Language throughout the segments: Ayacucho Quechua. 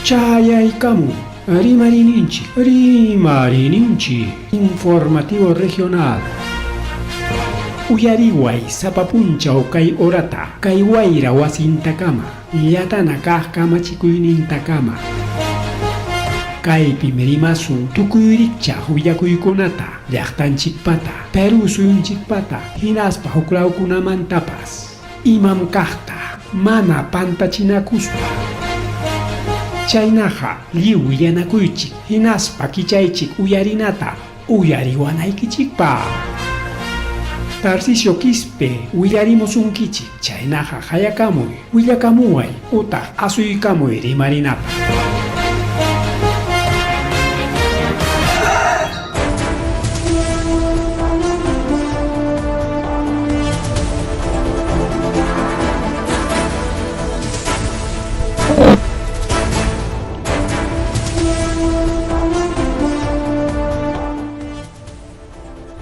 Chayaykamun Rimariyninchik, Rimariyninchik, Informativo Regional. Uyariway sapa punchaw kay horata, kay wayra wasintakama, llatana kaq kamachikuynintakama. Kaypim rimasun tukuy rikchaq willakuykunata, llaqtanchikpata, Perú suyunchikpata, hinaspa huklawkunamantapas. Imam kaqta mana pantachinakuspa. Chaynaqa lliw willanakuychik hinaspa kichaychik uyarinata uyariwanaykichikpaq. Tarcisio Quispe willarimusunkichik, chaynaqa qayakamuy, willakamuway utaq asuykamuy rimarinapaq.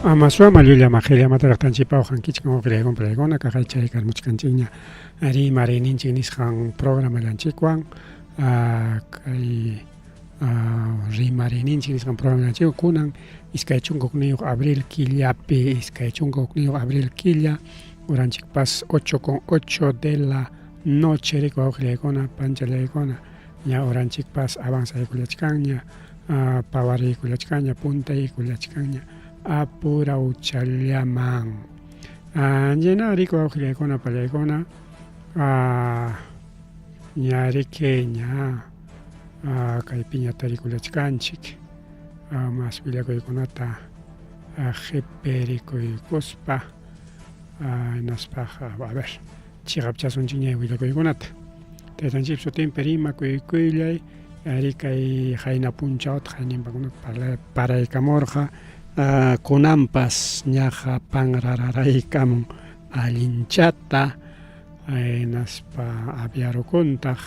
Ama llulla maqilla mataraq tanchipawqankichik uqllaykun playkuna kaqay chaykarmuchkanchikña rimariyninchik nisqan programallanchikwan kay rimariyninchik nisqan programallanchikwan kunan 21 abril killapi 21 abril killa uranchikpas 8 con 8 de la noche riku wawqillaykuna panchallaykuna ña uranchikpas avanzaykullachkanña pawariykullachkanña puntaykullachkanña apurawchallaman ñina riku wawqillaykuna pallaykuna ña riki ña kaypiña tarikullachkanchik mas willakuykunata qhipirikuykuspa hinaspaqa a ver chiqapchasunchikña willakuykunata taytanchik sutinpi rimakuykuylay ari kay qayna punchawta qayninpakunata paraykamurqa kunanpas ñaqa panrararaykamun allinchata hinaspa aviarukuntaq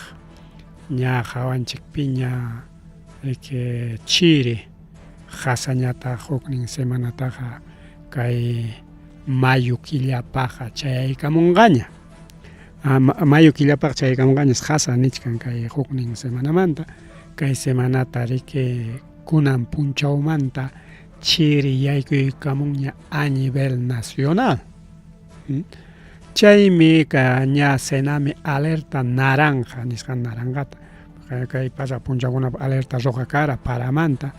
ña qawanchikpiña riki chiri qasañataq huknin semanataqa kay mayo killapaqa chayaykamunqaña mayo killapaqa chayaykamunqañas qasa nichkan kay huknin semanamanta kay semanata riki kunan punchawmanta chiri yaykuykamunña a nivel nacional chaymi ña Senami alerta naranja nisqan naranjata kay pasaq punchawkunapi alerta roja kara paramanta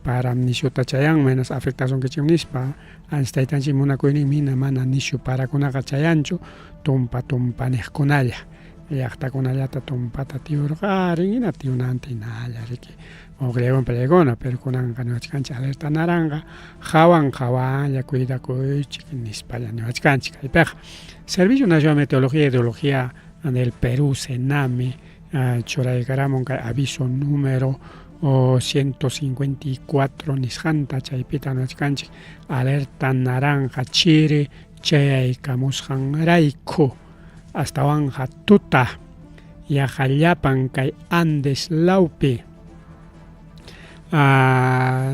param nishuta chayanman hinaspa afectasunkichik nispa ancha taytanchik munakuyninmi hina mana nishu parakunaqa chayanchu tumpa tumpa niqkunalla llaqtakunallata tumpata tiyurqarin hina tiyunanta hinalla riki uqllaywan peleakuna pero kunanqa niwachkanchik alerta naranja hawan hawanlla cuidakuychik nispalla niwachkanchik kaypiqa Servicio Nacional de Meteorología y Hidrología del Perú Senami churaykaramun kay aviso número 154 nisqanta chaypita niwachkanchik alerta naranja chiri chayaykamusqanrayku astawanqa tuta yaqa llapan kay Andes lawpi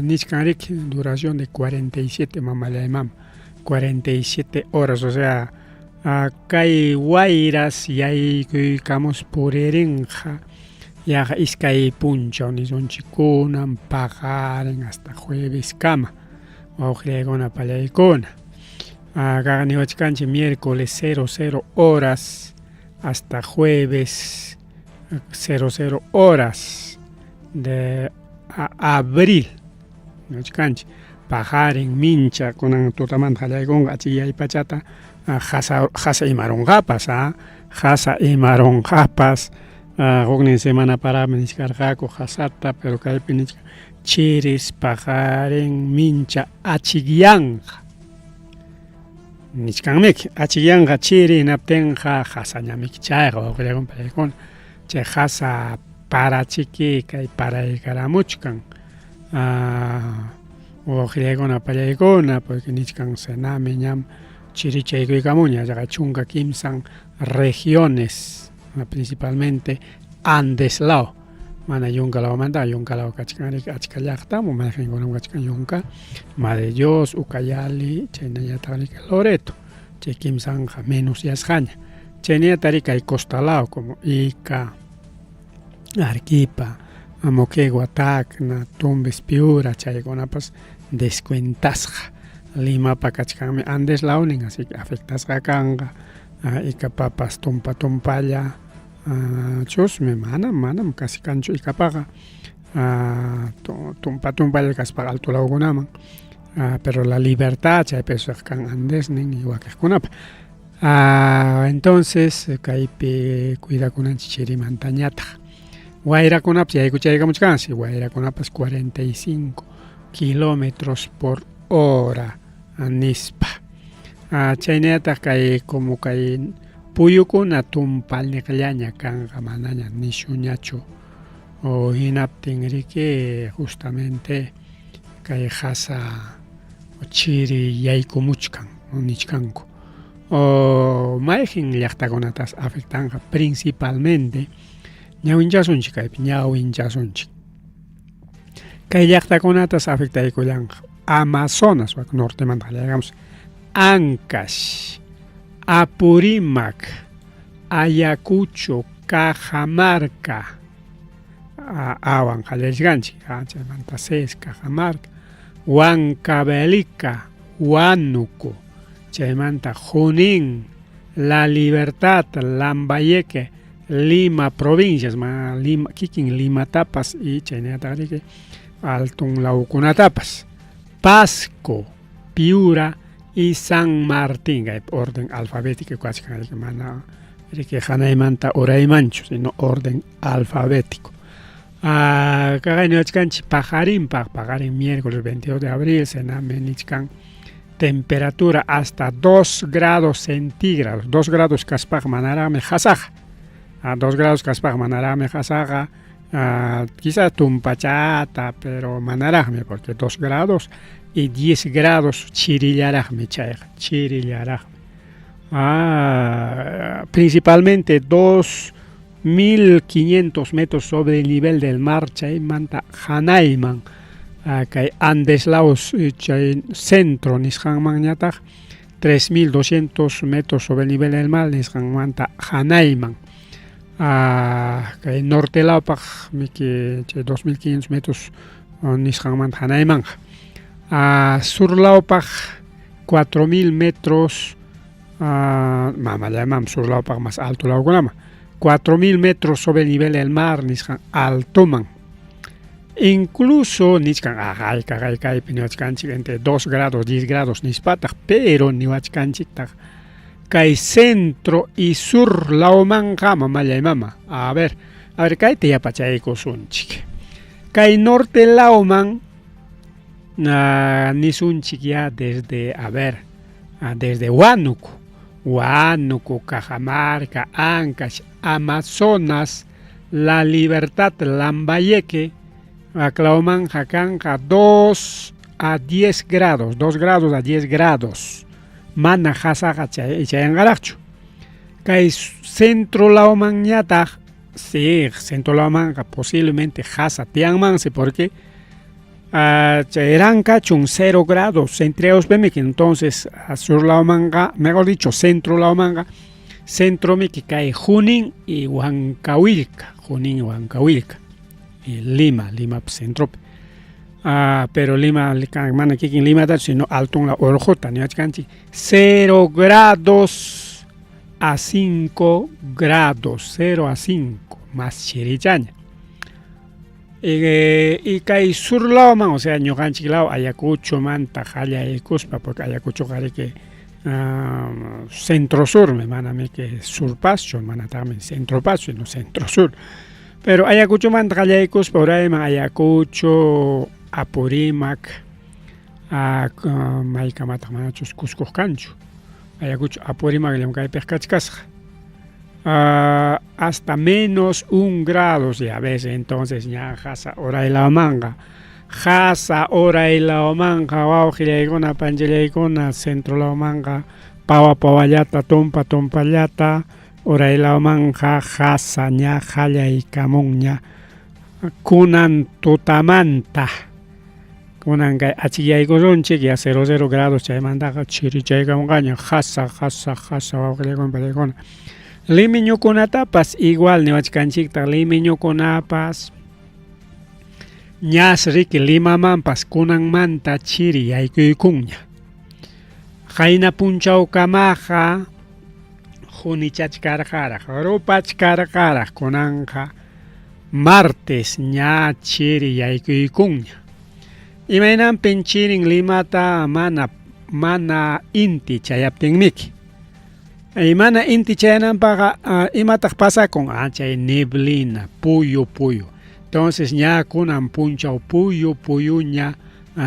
nichkan riki duración de 47 mamallay mama 47 horas o sea kay wayras yaykuykamus puririnqa yaqa iskay punchaw nisunchik kunan paqarin hasta jueveskama wawqillaykuna pallaykuna kaqa niwachkanchik miércoles 00 horas hasta jueves 00 horas de abril niwachkanchik paqarin mincha kunan tutamanta qallaykunqa achikyay pachata qasa qasa imarunqapas qasa imarunqapas huknin semana paraqmi nichkarqaku qasata pero kaypi nichkan chiris paqarin mincha achikyanqa nichkanmiki achikyanqa chiri hinaptinqa qasañamiki chayqa wawqillaykuna pallaykuna chay qasa parachiki kay paraykaramuchkan wawqillaykuna pallaykuna porque nichkan Senami ñam chirichaykuykamuña yaqa 13 regiones principalmente Andes law mana yunka lawmanta yunka law kachkan riki achka llaqtam mayqinkunam kachkan yunka Madre Dios, Ucayali chaynallataq riki Loreto chay kimsanqa menos yasqaña chaynallataq riki kay costa law como Ica. Arequipa, Moquegua, Tacna, Tumbes, Piura chaykunapas descuentasqa. Limapa kachkanmi Andes lawnin, así que afectasqa kanqa. Icapapas tumpa tumpalla chusmi, manam manam casi kanchu Icapaqa. Tumpa tumpalla kaspaqa alto lawkunaman. Pero La Libertad chaypi kan Andesnin y wakiqkunapa. Entonces kaypi cuidakunanchik chirimantañataq. Wayrakunapas yaykuchaykamuchkansi, wayrakunapas 45 kilómetros por hora nispa. Chaynallataq kay como kay puyukuna tumpalniqllaña kanqa manaña nishuñachu. O hinaptin riki justamente kay qasa chiri yaykumuchkan nichkanku. O mayqin llaqtakunatas afectanqa principalmente ñawinchasunchik kaypi ñawinchasunchik. Kay llaqtakunatas afectaykullanqa Amazonas wak nortemanta qallaykamus Ancash, Apurímac, Ayacucho, Cajamarca, awan qallarishkanchik chaymanta C es Cajamarca, Huancavelica, Huánuco, chaymanta Junín, La Libertad, Lambayeque, Lima provincias, ma Lima, kikin Limatapas y chaynallataq riki altun lawkunatapas, Pasco, Piura y San Martín, kay orden alfabético kachkan riki mana riki hanaymanta uraymanchu, sino orden alfabético. Kaqay niwachkanchik paqarinpaq, paqarin miércoles 22 de abril, sename nichkan temperatura hasta 2 grados centígrados, 2 grados kaspaq manaraqmi qasaqa, 2 grados kaspaq manaraqmi qasaqa, quizás tumpachata, pero manaraqmi, porque 2 grados y 10 grados chirillaraqmi chayqa, chirillaraqmi. Principalmente 2500 metros sobre el nivel del mar chaymanta hanayman, kay Andes laws chay centro nisqanmanñataq 3200 metros sobre el nivel del mar nisqanmanta hanayman. Kay norte lawpaq miki chay 2500 metros nisqanmanta hanaymanqa. Sur lawpaq 4000 metros, mamallamam sur lawpaq más alto lawkunaman, 4000 metros sobre el nivel del mar nisqan altoman. Incluso nichkan aqayka qaykaypi niwachkanchik entre 2 grados 10 grados nispataq, pero niwachkanchiktaq kay centro y sur lawmanqa mamallay mama. A ver kayta yapachaykusunchik. Kay norte lawman nisunchik ya desde, a ver, desde Huánuco, Huánuco, Cajamarca, Ancash, Amazonas, La Libertad, Lambayeque, Aklawmanja kanqa 2 a 10 grados, 2 grados a 10 grados. Mana qasaqa chayanqaraqchu. Kay centro lawmanñataq, sí, centro lawmanqa posiblemente qasa tiyanmansi, porque chayran kachun 0 grados centriadospimiki, entonces sur lawmanqa, mejor dicho, centro lawmanqa, centro miki kay Junín y Huancahuilca, Junín y Huancahuilca, y Lima, Lima centropi. Pero Lima, mana kikin Limatachu, sino altun la urquta niwachkanchik, 0 grados a 5 grados, 0 a 5, más chirichaña. Y kay sur lawman, o sea, ñuqanchik law, Ayacuchomanta qallaykuspa, porque Ayacuchoqa riki centro surmi, manamiki surpaschu, manataqmi centropaschu, sino centro sur. Pero Ayacuchomanta qallaykuspa urayman Ayacucho, Apurímac, maykamataq manachus Cuscoq kanchu. Ayacucho, Apurímac llamkaypiq kachkasqa. Hasta menos 1 grado, ya ves, entonces ña qasa uraylawmanqa, qasa uraylawmanqa wawqillaykuna, panchillaykuna, centro lawmanqa, pawa pawallata, tumpa tumpallata, uraylawmanqa qasa ña qallaykamunña kunan tutamanta. Kunan kay achikyaykusunchik ya 00 grados chaymantaqa chirichaykamunqaña qasa qasa qasa wawqillaykuna, panchillaykuna. Limeñokunatapas igual niwachkanchiktaq limeñokunapas ñas riki Limamanpas kunanmanta chiri yaykuykunña. Qayna punchawkamaqa qunichachkarqaraq, rupachkarqaraq, kunanqa martes ña chiri yaykuykunña. Imaynanpin chirin Limata mana mana inti chayaptinmiki. Mana inti chayananpaqqa imataq pasakun? Ah, chay neblina, puyu puyu. Entonces ña kunan punchaw puyu puyuña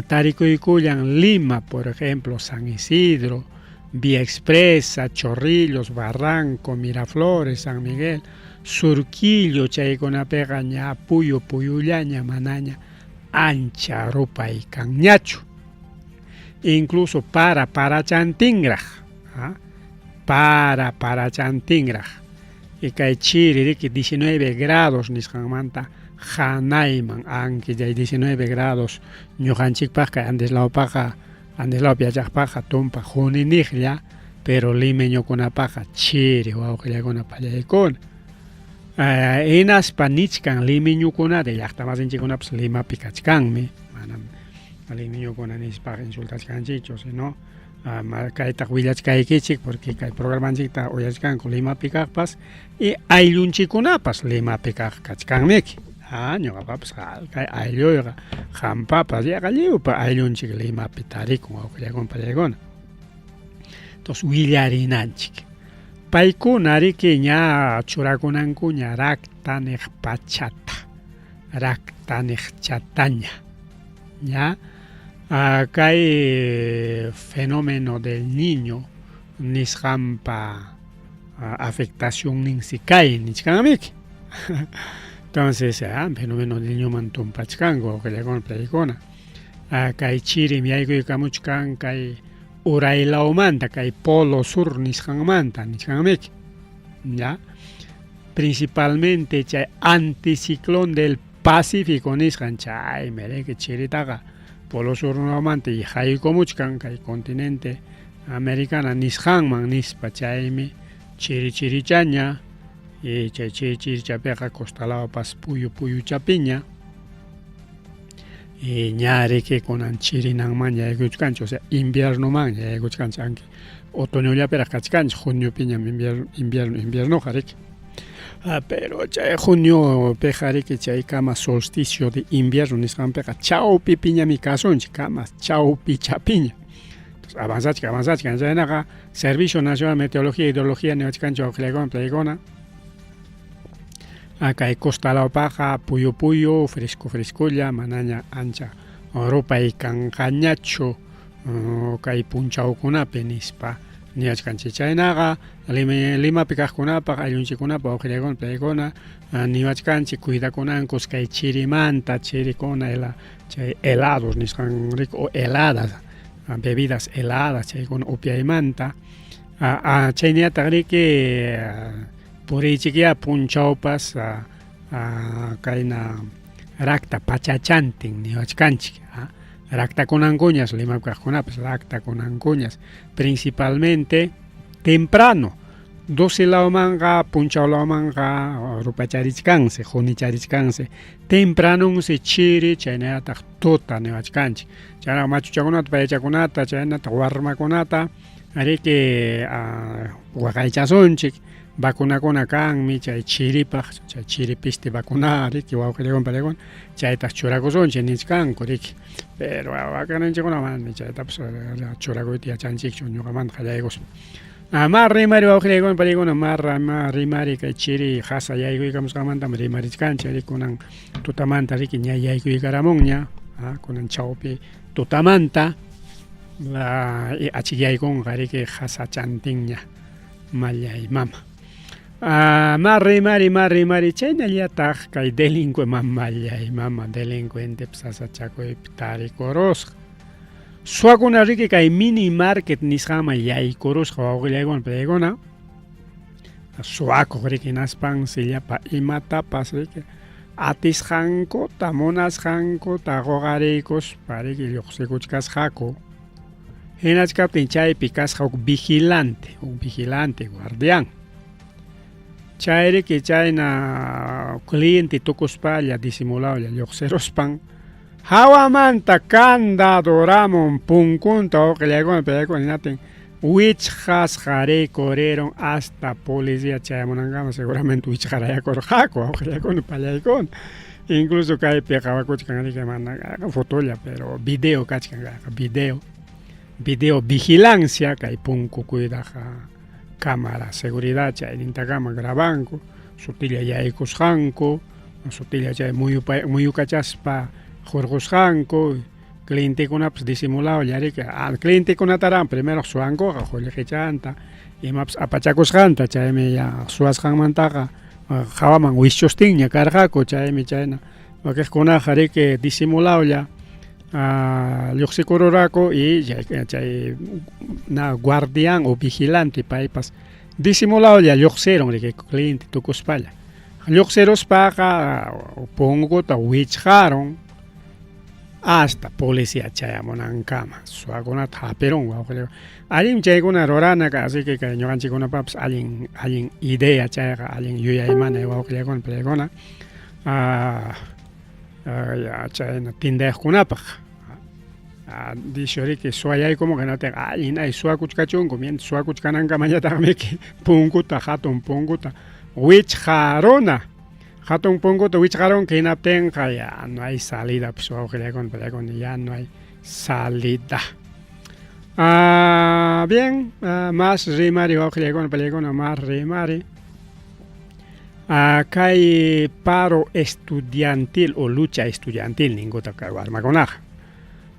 tarikuykullan Lima, por ejemplo, San Isidro, Vía Expresa, Chorrillos, Barranco, Miraflores, San Miguel, Surquillo, chaykunapiqa ña puyu puyullaña manaña ancha rupay kanñachu. Incluso para parachantinraq, para parachantinraq. Y kay chiri riki 19 grados nisqanmanta hanayman, aunque chay 19 grados ñuqanchikpaqqa kay Andes lawpaqa, Andes lawpi yachaqpaqqa tumpa quniniqlla, pero limeñokunapaqa chiri wawqillakuna pallaykuna. Hinaspa nichkan limeñukunata, llaqtamasinchikkunapas Limapi kachkanmi, manam limeñukuna nispaqa insultachkanchikchu, sino kaytaq willachkaykichik porque kay programanchikta uyachkanku Limapi kaqpas y ayllunchikkunapas Limapi kaq kachkanmiki. Ñuqapapas kay aylluyqa, qampapas yaqa lliwpa ayllunchik Limapi tarikun wawqillakuna pallaykuna. Entonces willarinanchik. Paykuna riki ña churakunankuña rakta niq pachata, rakta niq chataña. Ña kay fenómeno del niño nisqanpa afectacionninsi kay nichkanmiki. Entonces, fenómeno del niñoman tumpachkanku wawqillakuna paykuna. Kay chirim yaykuykamuchkan kay uraylawmanta, kay polo sur nisqanmanta nichkanmiki. Ya. Principalmente chay anticiclón del Pacífico nisqan chaymi riki chiritaqa polo sur lawmanta haykumuchkan kay continente americana nisqanman nispa chaymi chiri chirichaña y chay chiri chirichapiqa costa lawpas puyu puyuchapiña y ña riki kunan chirinanmanña yaykuchkanchik, o sea inviernomanña yaykuchkanchik, aunque otoñollapiraq kachkanchik, juniopiñam invierno invierno inviernoqa riki. Pero chay juniopiqa riki chaykama solsticio de invierno nisqanpiqa chawpipiñami kasunchik, kama chawpichapiña. Entonces avanzachkan avanzachkan chaynaqa Servicio Nacional de Meteorología e Hidrología niwachkanchik wawqillaykuna pallaykuna. Kay costa lawpaqa puyu puyu, fresco frescolla, manaña ancha rupay kanqañachu kay punchawkunapi nispa niwachkanchik. Chaynaqa Limapi kaqkunapaq, ayllunchikkunapaq, wawqillaykuna pallaykuna niwachkanchik cuidakunankus kay chirimanta, chirikuna chay helados nisqan riki o heladas, bebidas heladas chaykuna upyaymanta. Chaynillataq riki puriychikyá punchawpas kayna rakta pachachantin niwachkanchik. Raktakunankuñas Limapi kaqkunapas raktakunankuñas, principalmente temprano 12 lawmanqa punchaw lawmanqa rupacharichkansi, qunicharichkansi, tempranonsi chiri chaynallataq tuta niwachkanchik. Chaynaqa machuchakunata, payachakunata, chaynataq warmakunata riki waqaychasunchik, vacunakuna kanmi chay chiripaq, chay chiri piste vacuna riki wawqillaykuna pallaykuna chaytaq churakusunchik nichkanku riki. Pero wakinninchikkuna manami chaytapas churakuyta yachanchikchu ñuqamanta qallaykuspa. Ma rimari wawqillaykuna pallaykuna ma rimari kay chiri qasa yaykuykamusqanmantam rimarichkanchik riki kunan tutamanta riki ña yaykuykaramunña kunan chawpi tutamanta achikyaykunqa riki qasachantinña mallay mama. Ma rimari ma rimari chaynallataq kay delincuente mamallay mama delincuentepi sasachakuypi tarikurusqa. Suwakuna riki kay mini market nisqanman yaykurusqa wawqillaykuna pallaykuna suwakuq riki hinaspansi llapa imatapas riki atisqankuta munasqankuta quqariykuspa riki lluqsikuchkasqaku. Hinachkaptin chaypi kasqa huk vigilante, huk vigilante guardián. Chayriki chayna cliente tukuspalla disimulawlla lluqsiruspan hawamanta candadoramun punkunta wawqillaykuna pallaykuna hinaptin wichqasqa rikurirun hasta policía chayamunankama seguramente wichqarayakurqaku wawqillaykuna pallaykuna. Incluso kaypi qawakuchkan riki mana fotolla pero video kachkan kayqa video video vigilancia kay punku cuidaq cámara seguridad chaynintakama grabanku sutilla yaykusqanku sutilla chay muyukachaspa hurqusqanku clientekunapas disimulawlla riki clientekunataraq primero suwankuqa qullqichanta imapas apachakusqanta chaymi ya suwasqanmantaqa hawaman wischustinña karqaku chaymi chayna wakiqkunaqa riki disimulawlla lluqsikururaku y chay na guardián o vigilante paypas disimulawlla lluqsirun riki cliente tukuspalla lluqsiruspaqa punkuta wichqarun hasta policía chayamunankama suwakunata hapirun wawqillayku allin chaykuna rurana así que kay ñuqanchikkunapapas allin allin idea chayqa allin yuyaymanay wawqillaykuna pallaykuna chayna tindayuqkunapaq dice suwayaykumunqa hinaptinqa allin ay suwakuchkachunku mientras suwakuchkanankamañataqmiki punkuta hatun punkuta wichqaruna hatun punkuta wichqarunki hinaptinqa ya no hay salida pues wawqillaykuna pallaykuna ya no hay salida. Bien, más rimari wawqillaykuna pallaykuna más rimari. Kay paro estudiantil o lucha estudiantil ninkuta kay warmakunaqa.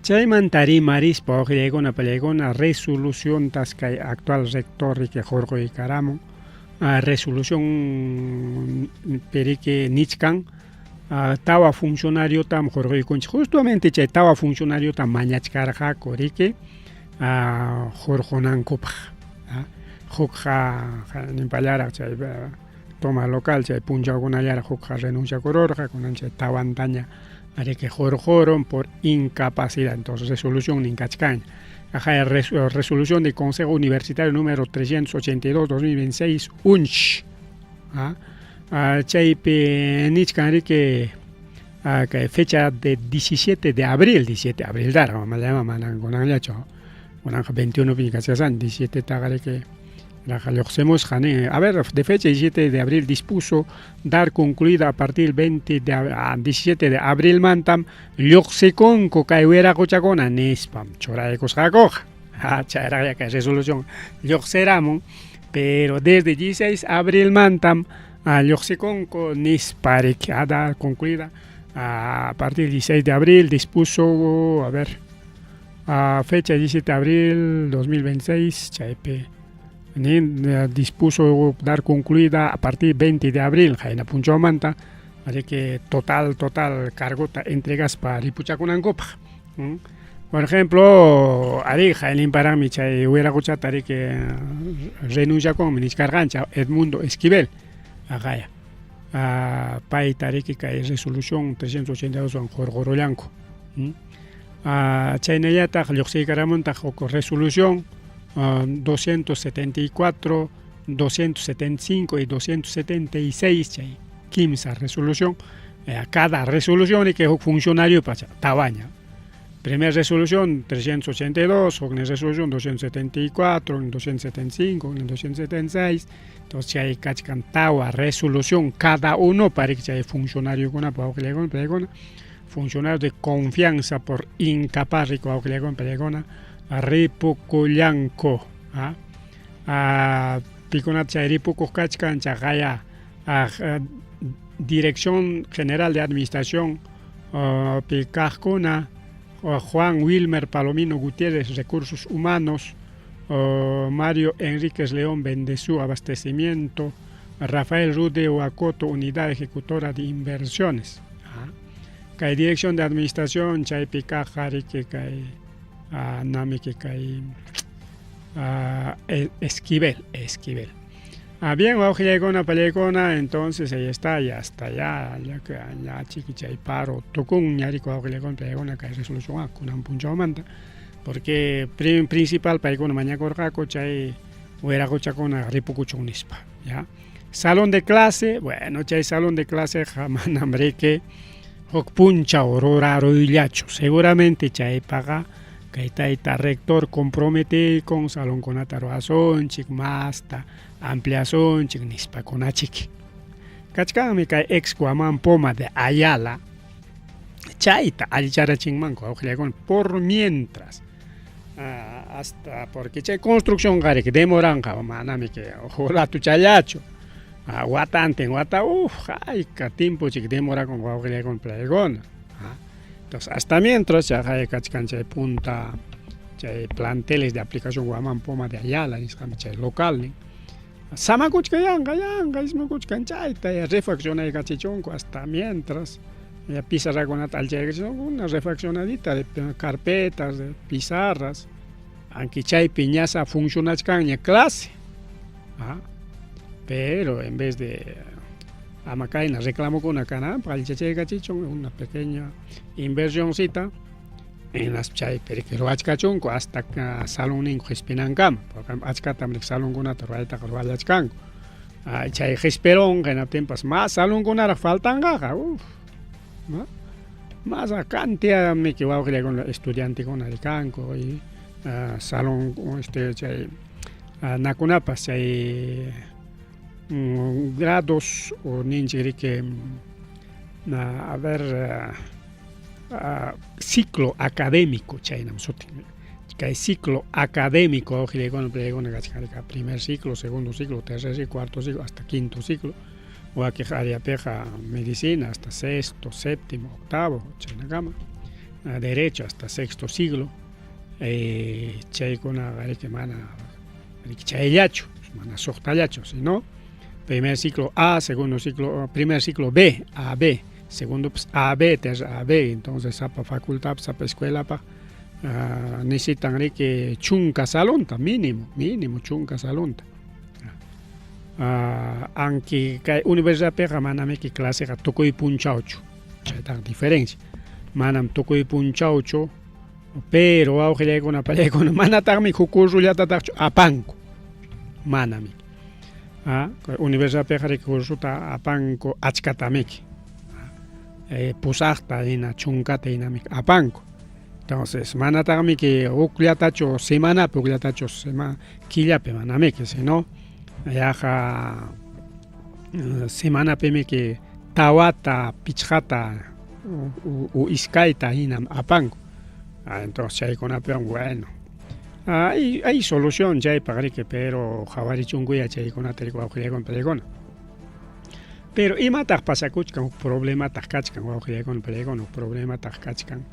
Chaymanta rimarispa wawqillaykuna pallaykuna resoluciontas kay actual rector riki hurquykaramun resolución piriki nichkan tawa funcionariotam hurquykunchik justamente chay tawa funcionariotam mañachkarqaku riki hurqunankupaq hukqa ninpallaraq chay toma local chay punchawkunallaraq hukqa renunciakururqa kunan chay tawantaña riki hurqurun por incapacidad entonces resolución nin kachkanña ajá resolución del Consejo Universitario número 382 2026 UNCH chaypi nichkan riki kay fecha de 17 de abril 17 de abril daraq mamallama manan kunanllachu kunanqa 21 piña kachkasani 17 taqa riki raqa lluqsimusqa nin a ver de fecha 17 de abril dispuso dar concluida a partir del 20 de 17 de abril mantam lluqsikunku kay wiraquchakuna nispam churaykusqakuqa chayraqlla kay resolución lluqsiramun pero desde 16 abril mantam lluqsikunku nispa riki a dar concluida a partir del 16 de abril dispuso a ver a fecha 17 de abril 2026 chaypi nin dispuso dar concluida a partir 20 de abril qayna punchawmanta así total total cargota entregaspa ripuchakunankupaq. Por ejemplo, ari hayninparaqmi chay wiraquchata riki renunciakunmi nichkarqanchik Edmundo Esquivel aqaya payta riki kay resolución 382 wan hurqurullanku. Chaynallataq lluqsiykaramuntaq huk resolución 274, 275 y 276 chay kimsa resolución cada resolución que huk funcionario pacha tawaña. Primera resolución 382, huknin resolución 274, 275, 276. Entonces chay kachkan tawa resolución cada uno para que chay funcionariokunapa wawqillaykuna pallaykuna funcionario de confianza por incapaz riku wawqillaykuna pallaykuna ripukullanku pikunata chay ripukuq kachkan chaqaya Dirección General de Administración pi kaqkuna Juan Wilmer Palomino Gutiérrez Recursos Humanos Mario Enríquez León Bendezú Abastecimiento Rafael Rude Huacoto Unidad Ejecutora de Inversiones kay Dirección de Administración chaypi kaq riki kay namiki kay Esquivel Esquivel. Bien, wawqillaykuna pallaykuna entonces ahí está ya hasta ya ya ya chiki chay paro tukunña riki wawqillaykuna pallaykuna kay resolución kunan punchawmanta porque principal paykuna mañakurqaku chay wiraquchakuna ripukuchun nispa ya. Salón de clase, bueno, chay salón de claseqa manam riki huk punchaw ruraruyllachu. Seguramente chaypaqa kay tayta rector comprometikun salonkunata ruwasunchik, masta ampliasunchik nispakunachik. Kachkanmi kay ex Guamán Poma de Ayala, chayta allicharachinmanku wawqillaykuna por mientras. Hasta porque chay construccionqa riki demoranqa manami kay huk ratochallachu watantin wata uff hayka tiempo chik demorakun wawqillaykuna playkuna. Entonces hasta mientras chaqay kachkan chay punta chay planteles de aplicación Guamán Poma de Ayala nisqanpi chay localnin samakuchkan yanqa yanqa ismukuchkan chayta ya refaccionaykachichunku hasta mientras ya pizarrakunata allichaykachichunku una refaccionadita de carpetas de pizarras aunque chaypi ñasa funcionachkanña clase pero en vez de ama kayna reclamokuna kananpaq allichachaykachichun una pequeña inversioncita hinaspa chaypi riki ruwachkachunku hasta salonninku qispinankama porque achkatam riki salonkunata ruwaytaqa ruwallachkanku chay qispirunqa hinaptinpas mas salonkunaraq faltanqaqa uf mas cantidadmiki wawqillaykuna estudiantekuna rikanku y salon este chay nakunapas chay grados o ninchik riki a ver ciclo académico chaynam sutin kay ciclo académico wawqillaykuna playkuna kachkan primer ciclo, segundo ciclo, tercer ciclo, cuarto ciclo hasta quinto ciclo wakiq áreapiqa medicina hasta sexto, séptimo, octavo chaynakama derecho hasta sexto siglo chaykunaqa riki mana riki chayllachu mana suqtallachu sino primer ciclo A, segundo ciclo, primer ciclo B, A, B, segundo pues A, B, tercer A, B, entonces sapa facultad, sapa escuelapaq necesitan riki chunka salonta mínimo, mínimo chunka salonta. Aunque kay universidadpiqa manamiki claseqa tukuy punchawchu, chaytaqa diferencia, manam tukuy punchawchu, pero wawqillaykuna pallaykuna manataqmi huk cursollatataqchu apanku, manami. Universidadpiqa riki cursota apanku achkatamiki, pusaqta hina chunkata hinamiki apanku. Entonces manataqmiki hukllatachu semanapi hukllatachu killapi manamiki, sino yaqa semanapimiki tawata, pichqata o iskayta hinam apanku. Entonces chaykunapiwan bueno, hay, hay solución chaypaq riki, pero qhawarichunkuya chaykunata riki wawqillaykuna pallaykuna. Pero imataq pasakuchkan huk problemataq kachkan wawqillaykuna pallaykuna, huk problemataq kachkan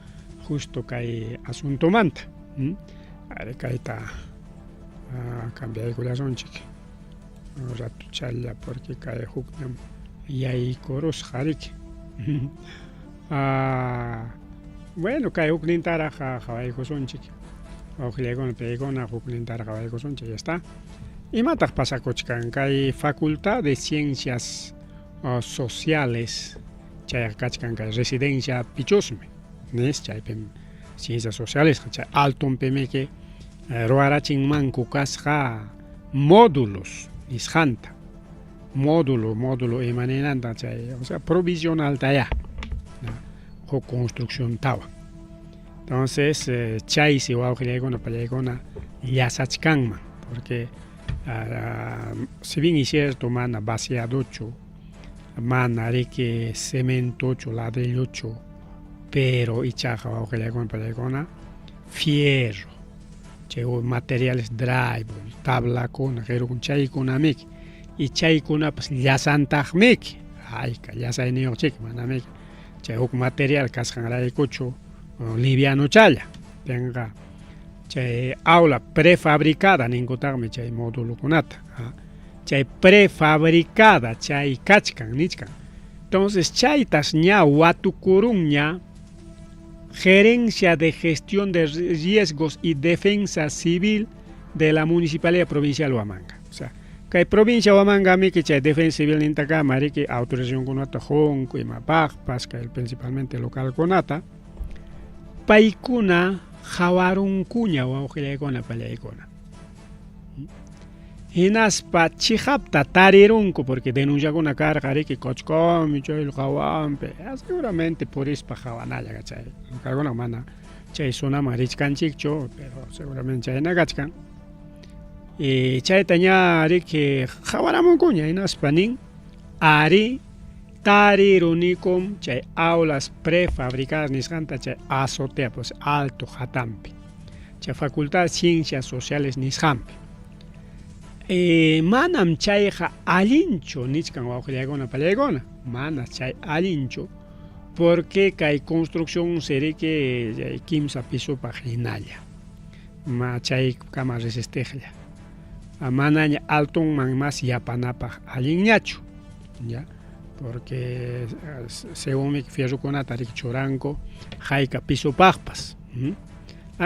justo kay asuntomanta. Ari kayta cambiaykullasunchik ratuchalla porque kay hukñam yaykurusqa riki. Bueno, kay huknintaraq qhawaykusunchik wawqillaykuna pallaykuna huknintaraq qhawaykusunchik, ya está. Imataq pasakuchkan kay Facultad de Ciencias Sociales chayqa kachkan kay residencia Pichusmi nis chaypim ciencias sociales chay altonpimiki ruwarachinmanku kasqa módulos nisqanta módulo módulo imaninanta chay o sea provisionaltaya huk construcciontawan. Entonces chaysi wawqillaykuna pallaykuna llasachkanman porque si bien es cierto mana vaciadochu mana riki cementochu ladrillochu pero ichaqa wawqillaykuna pallaykuna fierro chay materiales drywall tablakuna qirukuna chaykunamiki y chaykunapas llasantaqmiki hayka llasayniyuqchiki manamiki chay huk material kasqanraykuchu livianochalla tenqa chay aula prefabricada ninkutaqmi chay módulokunata chay prefabricada chay kachkan nichkan. Entonces chaytas ña watukurunña Gerencia de Gestión de Riesgos y Defensa Civil de la Municipalidad Provincial Huamanga. O sea, kay provincia Huamanga miki chay defensa civil nintakama riki autorizacionkunata qunku imapaqpas kay principalmente localkunata paykuna qhawarunkuña wawqillaykuna pallaykuna. Hinaspa chiqapta tarirunku porque denunciakuna karqa riki qochqomi chay qawanpi seguramente purispa qawanalla chay ñuqakuna mana chay zonaman richkanchikchu pero seguramente chayna kachkan y chayta ña riki qhawaramunkuña hinaspa nin arí tarirunikum chay aulas prefabricadas nisqanta chay azotea pues alto hatanpi chay facultad de ciencias sociales nisqanpi e, manam chayqa allinchu nichkan wawqillaykuna pallaykuna mana chay allinchu porque kay construcción siriki chay kimsa pisopaq hinalla ma chaykama resistiqlla manaña altonman mas yapanapaq allinñachu ya porque según fierrokunata riki churanku hayka pisopaqpas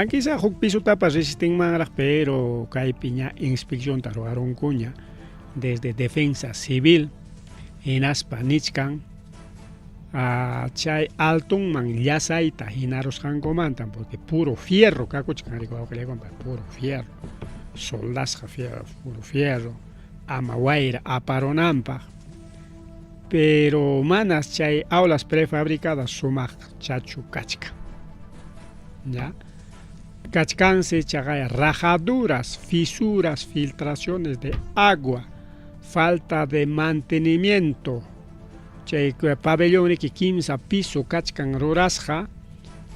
quizá huk pisotapas resistinmanraq pero kaypi ña inspeccionta ruwarunkuña desde defensa civil hinaspa nichkan chay altonman llasayta hinarusqankumanta porque puro fierro kakuchkan riki wawqillaykunapa puro fierro soldasqa fierro puro fierro ama wayra aparunanpaq pero manas chay aulas prefabricadas sumaq chachu kachkan ya kachkansi chaqay rajaduras fisuras filtraciones de agua falta de mantenimiento chay pabellón riki kimsa piso kachkan rurasqa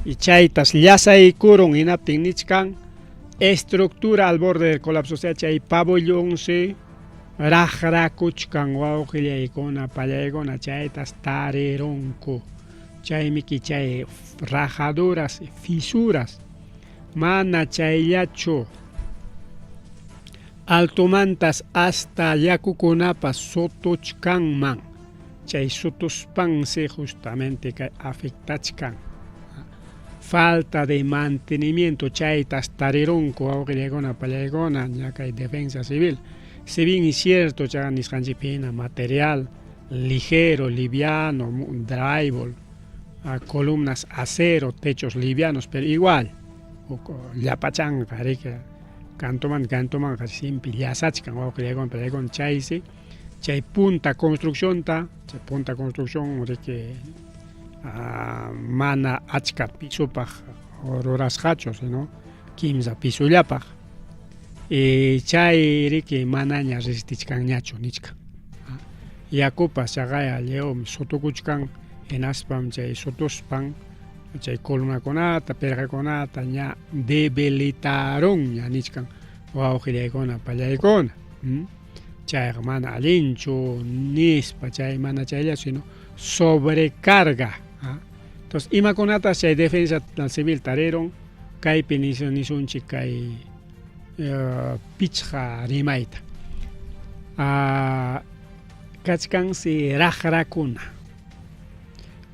y chaytas llasaykurun hinaptin nichkan estructura al borde del colapso o sea chay pabellonsi raqrakuchkan wawqillaykuna pallaykuna chaytas tarirunku chaymiki chay rajaduras fisuras mana chayllachu altomantas hasta yakukunapas sutuchkanman chay sutuspansi justamente kay afectachkan falta de mantenimiento chaytas tarirunku wawqillaykuna pallaykuna ña kay defensa civil si bien es cierto chaqa nisqanchikpi hina material ligero, liviano, drywall, columnas acero, techos livianos, pero igual llapachanqa riki kantuman kantumanqa siempre llasachkan wawqillaykuna pallaykuna chaysi chay punta construccionta chay punta construcción riki mana achka pisopaq rurasqachu sino kimsa pisollapaq y chay riki manaña resistichkanñachu nichkan yakupas chaqaya lliwmi sutukuchkan hinaspam chay sutuspan chay columnakunata pirqakunata ña debilitarunña nichkan wawqillaykuna pallaykuna chayqa mana allinchu nispa chay mana chayllachu sino sobrecarga entonces imakunatas chay defensa civil tarirun kaypi nisunchik kay pichqa rimayta kachkansi raqrakuna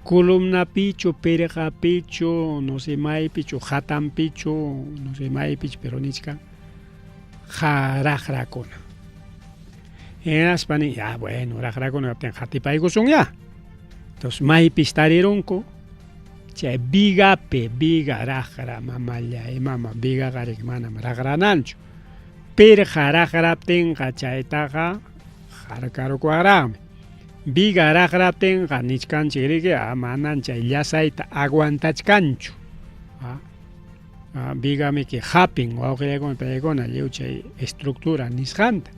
columnapichu pirqapichu no sé maypichu hatanpichu no sé maypichu pero nichkan raqrakuna hinaspa nin ya bueno raqrakuna kaptin qatipaykusunya entonces maypis tarirunku chay vigapi viga raqra mamallay mama vigaqa riki manam raqrananchu pirqa raqraptinqa chaytaqa harkarukuwaraqmi viga raqraptinqa nichkanchik riki manan chay llasayta aguantachkanchu vigamiki hapin wawqillaykuna pallaykuna lliw chay estructura nisqanta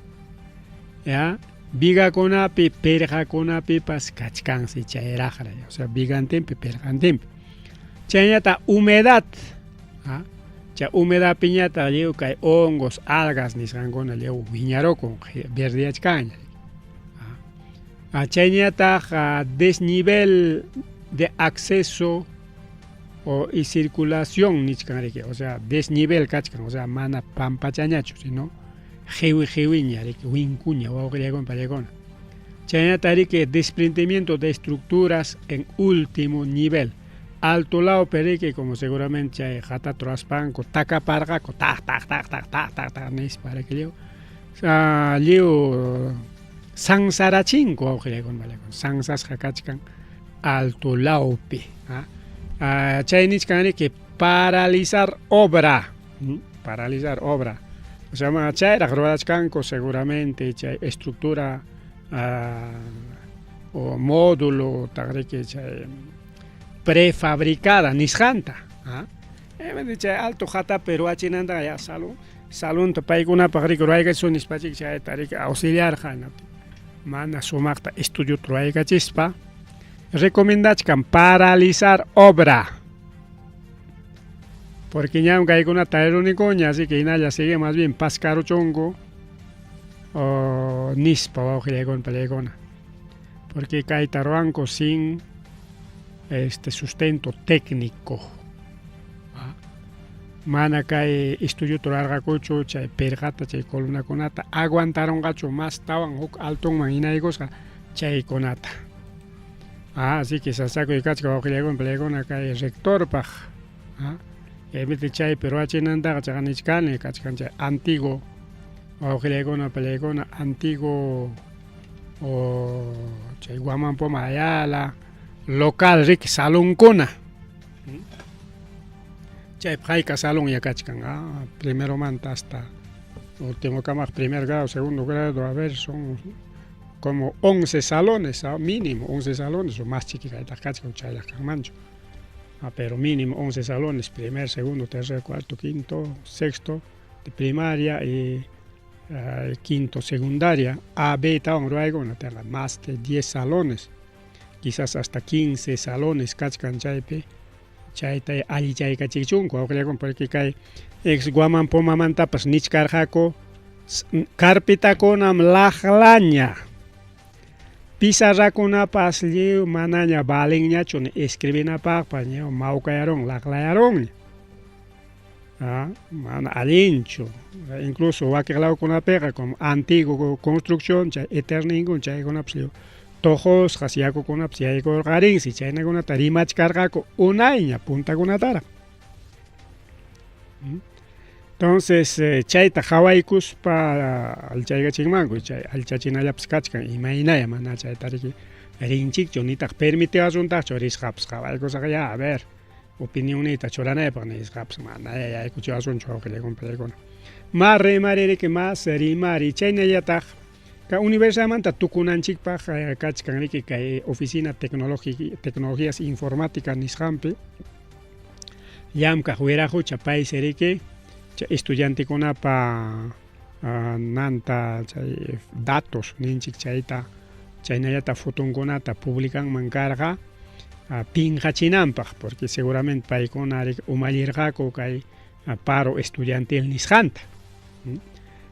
ya vigakunapi pirqakunapipas kachkansi chay raqra o sea vigantinpi pirqantinpi chaynata humedad chay humedadpiñataq lliw kay hongos algas nisqankuna lliw wiñarukun verdeyachkanña chayñataq desnivel de acceso o y circulación nichkan riki o sea desnivel kachkan o sea mana pampachañachu sino qiwi qiwiña riki winkuña wawqillaykuna pallaykuna chaynata riki desprendimiento de estructuras en último nivel alto lawpi riki como seguramente chay qatata ruraspanku takaparqaku taq taq taq taq taq taq taq nispa riki lliw lliw sansarachinku wawqillaykuna pallaykuna sansasqa kachkan alto lawpi chay nichkan riki paralizar obra paralizar obra. O sea, chayraq ruwachkanku seguramente chay estructura o módulo taqriki chay prefabricada nisqanta. Chay alto qhatapi ruwachinantaqa ya salón salonta paykunapaq riki ruwaykachisun nispachik chayta riki auxiliarqa mana sumaqta estudiota ruwaykachispa recomendachkan paralizar obra. Porque ñam kaykunata tarirunikuña, así que hinalla sigue más bien paskaruchunku nispa wawqillaykuna pallaykuna. Porque kayta ruwanku sin este sustento técnico. Mana kay estudiota rurarqakuchu chay pirqata chay columnakunata aguantarunqachu mastawan huk altonman hinaykusqa chaykunata. Así que sasakuy kachka wawqillaykuna pallaykuna kay rectorpaq. Chaypiti chaypi ruwachinantaqa chaqa nichkani kachkan chay antiguo wawqillaykuna pallaykuna antiguo chay Guamán Poma Ayala local riki salonkuna. Chaypi hayka salón ya kachkan primeromanta hasta último kamaq primer grado, segundo grado, a ver, son como 11 salones, mínimo 11 salones o más chiquitaytaq kachkan chaylaq kanmanchu. Pero mínimo 11 salones, primer, segundo, tercer, cuarto, quinto, sexto de primaria y quinto secundaria, A, B tawan ruwaykuna, más de 10 salones, quizás hasta 15 salones kachkan chaypi, chayta allichaykachichunku wawqillaykuna porque kay ex Guamán Pomamantapas nichkarqaku carpetakunam laqlaña, pizarrakunapas lliw manaña valenñachu ni escribinapaqpas ña mawkayarun laqlayarunña. Mana allinchu, incluso wakin lawkunapiqa como antiguo construcción chay eterninkuna chaykunapas lliw tuqusqas yakukunapas yaykurqarinsi chaynakunata rimachkarqaku unayña puntakunataraq. Entonces chayta qhawaykuspa allichaykachinmanku chay allichachinallapas kachkan imaynaya mana chayta riki rinchikchu nitaq permitiwasuntaqchu risqapas qhawaykusaq ya a ver opinionniyta churanaypaq nisqapas manaya yaykuchiwasunchu wawqillaykuna pallaykuna. Ma rimari riki mas rimari chaynallataq kay universidadmanta tukunanchikpaq kachkan riki kay oficina tecnologías informática nisqanpi llamkaq wiraqucha paysi riki chay estudiantekunapa nanta chay datos ninchik chayta chaynallataq fotonkunata publicanman karqa pinqachinanpaq porque seguramente paykuna umallirqaku kay paro estudiantil nisqanta.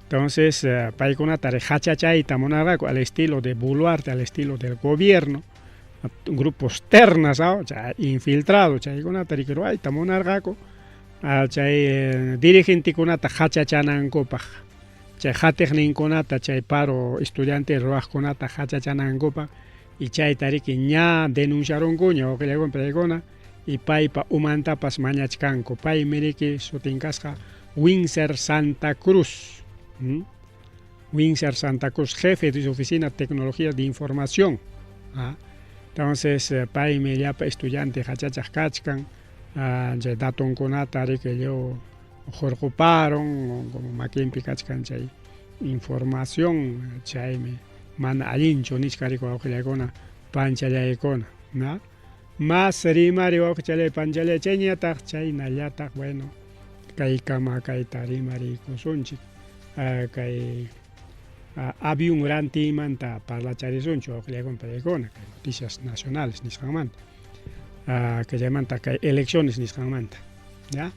Entonces paykunata hachachayta munarqaku al estilo de Boluarte, al estilo del gobierno, grupos ternas, chay infiltrado chaykunata riki ruwayta munarqaku chay dirigentekunata hachachanankupaq, chay qatiqninkunata chay paro estudiantil ruwaqkunata hachachanankupaq y chayta riki ña denunciarunkuña wawqillaykuna paykuna y paypa umantapas mañachkanku. Paymi riki sutin kasqa Winser Santa Cruz. Winser Santa Cruz, jefe de su oficina de tecnología de información. Entonces paymi llapa estudiante hachachaq kachkan chay datonkunata riki lliw hurquparon como makinpi kachkan chay información chaymi mana allinchu nichka riki wawqillaykuna panchallaykuna, ¿no? Mas rimari wawqichalay panchalay chayñataq chaynallataq bueno kaykama kayta rimariykusunchik kay avión rantiymanta parlacharisunchik wawqillaykuna pallaykuna kay noticias nacionales nisqanmanta kaymanta kay elecciones nisqanmanta, ¿ya?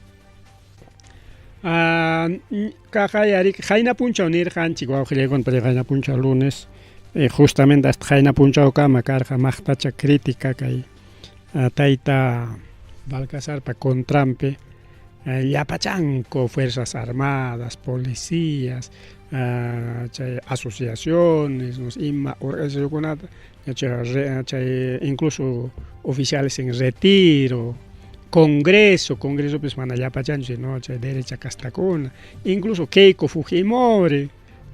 Kaqay riki qayna punchaw nirqanchik wawqillaykuna qayna punchaw lunes justamente hasta qayna punchawkama karqa maqtacha crítica kay tayta Balcazarpa contranpi llapachanku fuerzas armadas, policías, chay asociaciones, no ima organizacionkunata chay incluso oficiales en retiro, congreso, congresopis mana llapachanchu sino chay derecha castakuna, incluso Keiko Fujimori,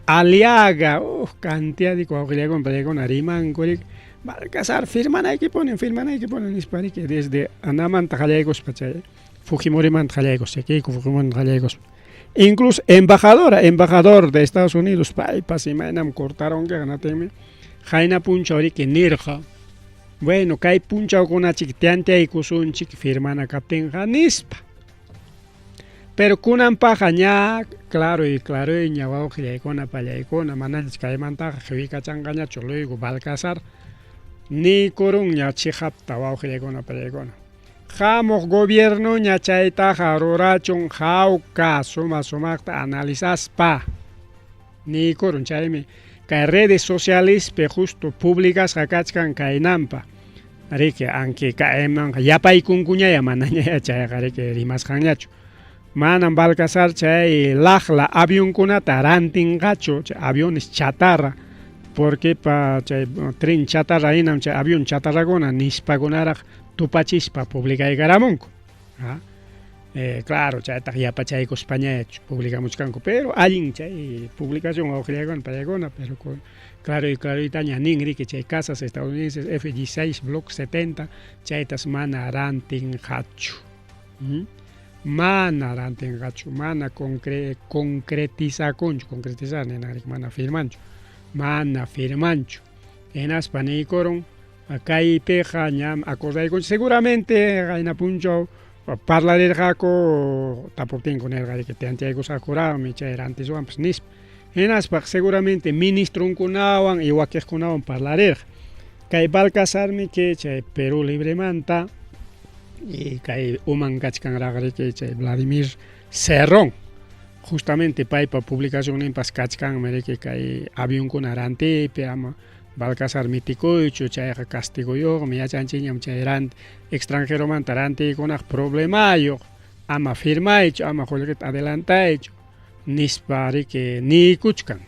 Aliaga, cantidad de wawqillaykuna pallaykuna rimanku riki Balcazar firmanaykipuni firmanaykipuni nispa riki desde anamanta qallaykuspa chay Fujimorimanta qallaykuspa Keiko Fujimorimanta qallaykuspa. Incluso embajadora, embajador de Estados Unidos, paypas imaynam cortaronqa hinaptinmi qayna punchaw riki nirqa, bueno, kay punchawkunachik tanteaykusunchik firmana kaptinqa nispa. Pero kunanpaqqa ña claro y claroña wawqillaykuna pallaykuna manañach kaymantaqa qiwikachanqañachu luego Balcazar niykurunña chiqapta wawqillaykuna pallaykuna. Hamuq gobiernoña chaytaqa rurachun hawka suma sumaqta analizaspa niykurun. Chaymi kay redes socialespi justo publicasqa kachkan kaynanpa. Riki anki kaymanqa yapaykunkuñaya manañaya chayqa riki rimasqanñachu. Manam Balcazar chay laqla avionkunata rantinqachu, chay aviones chatarra, porque pa chay tren chatarra hinam chay avión chatarrakuna nispakunaraq tupachispa publicaykaramunku. ¿Ah? Claro, chaytaq yapachaykuspaña publicamuchkanku, pero allin chay publicación wawqillaykuna pallaykuna, pero claro y claroytaña nin riki chay casas estadounidenses F-16 Block 70 chaytas mana rantinqachu. Mana rantinqachu, mana concretizakunchu, concretizar ninan riki mana firmanchu, mana firmanchu. Hinaspa niykurun kaypiqa ñam acordaykunchik seguramente qayna punchaw parlarirqaku tapuptinku nirqa riki tanteaykusaqkuraqmi chay rantisuwanpas nispa. Hinaspa seguramente ministrunkunawan y wakiqkunawan parlarirqa. Kay Balcazarmi que chay Perú Libremanta y kay uman kachkanraq riki chay Vladimir Cerrón. Justamente paypa publicacionninpas kachkanmi riki kay avionkuna rantiypi ama Balcazar mitikuychu chayqa castiguyuqmi yachanchikñam chay extranjeromanta rantiykunaq problemayuq ama firmaychu ama qullqita adelantaychu nispa riki niykuchkan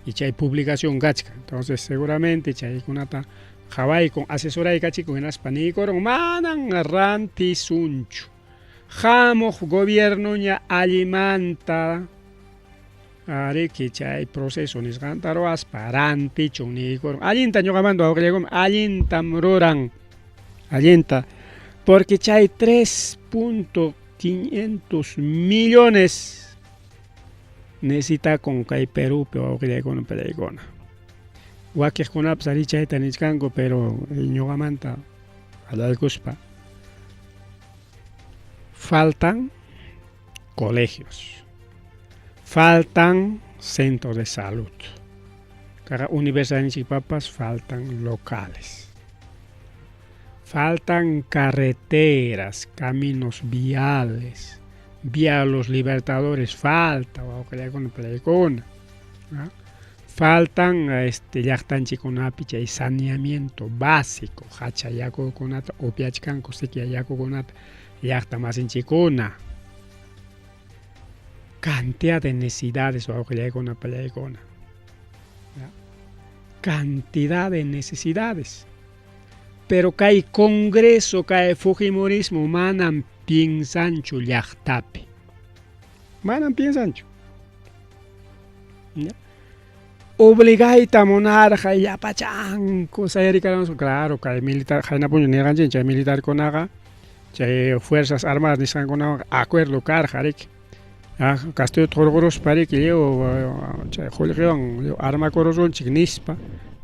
y chay publicación kachkan. Entonces seguramente chaykunata qawaykun asesoraykachikun hinaspa niykurun manan rantisunchu. Hamuq gobiernoña allimanta riki chay proceso nisqanta ruwaspa rantichun niykurun. Allinta ñuqamanta wawqillaykuna allintam ruran, allinta, porque chay 3.500 millones necesitakun kay Perúpi wawqillaykuna pallaykuna. Wakiqkunapas ari chayta nichkanku, pero ñuqamanta qallaykuspa faltan colegios, faltan centros de salud, cada universidadninchikpapas faltan locales, faltan carreteras, caminos viales, vía los Libertadores falta, wawqillaykuna pallaykuna, faltan llaqtanchikkunapi chay saneamiento básico, hacha yakukunata upiachkanku, sikya yakukunata llaqta masinchikkuna. Cantidad de necesidades, wawqillaykuna pallaykuna. Cantidad de necesidades. Pero kay Congreso, kay Fujimorismo manam piensanchu llaqtapi. Manam piensanchu. ¿Ya? Obligayta munarqa llapachanku sayarikaramuspa, claro, kay militar qayna punchaw nirqanchik chay militarkunaqa chay fuerzas armadas nisqankunawan acuerdo karqa riki. Castillo hurquruspa riki lliw chay qullqiwan lliw armakurusunchik nispa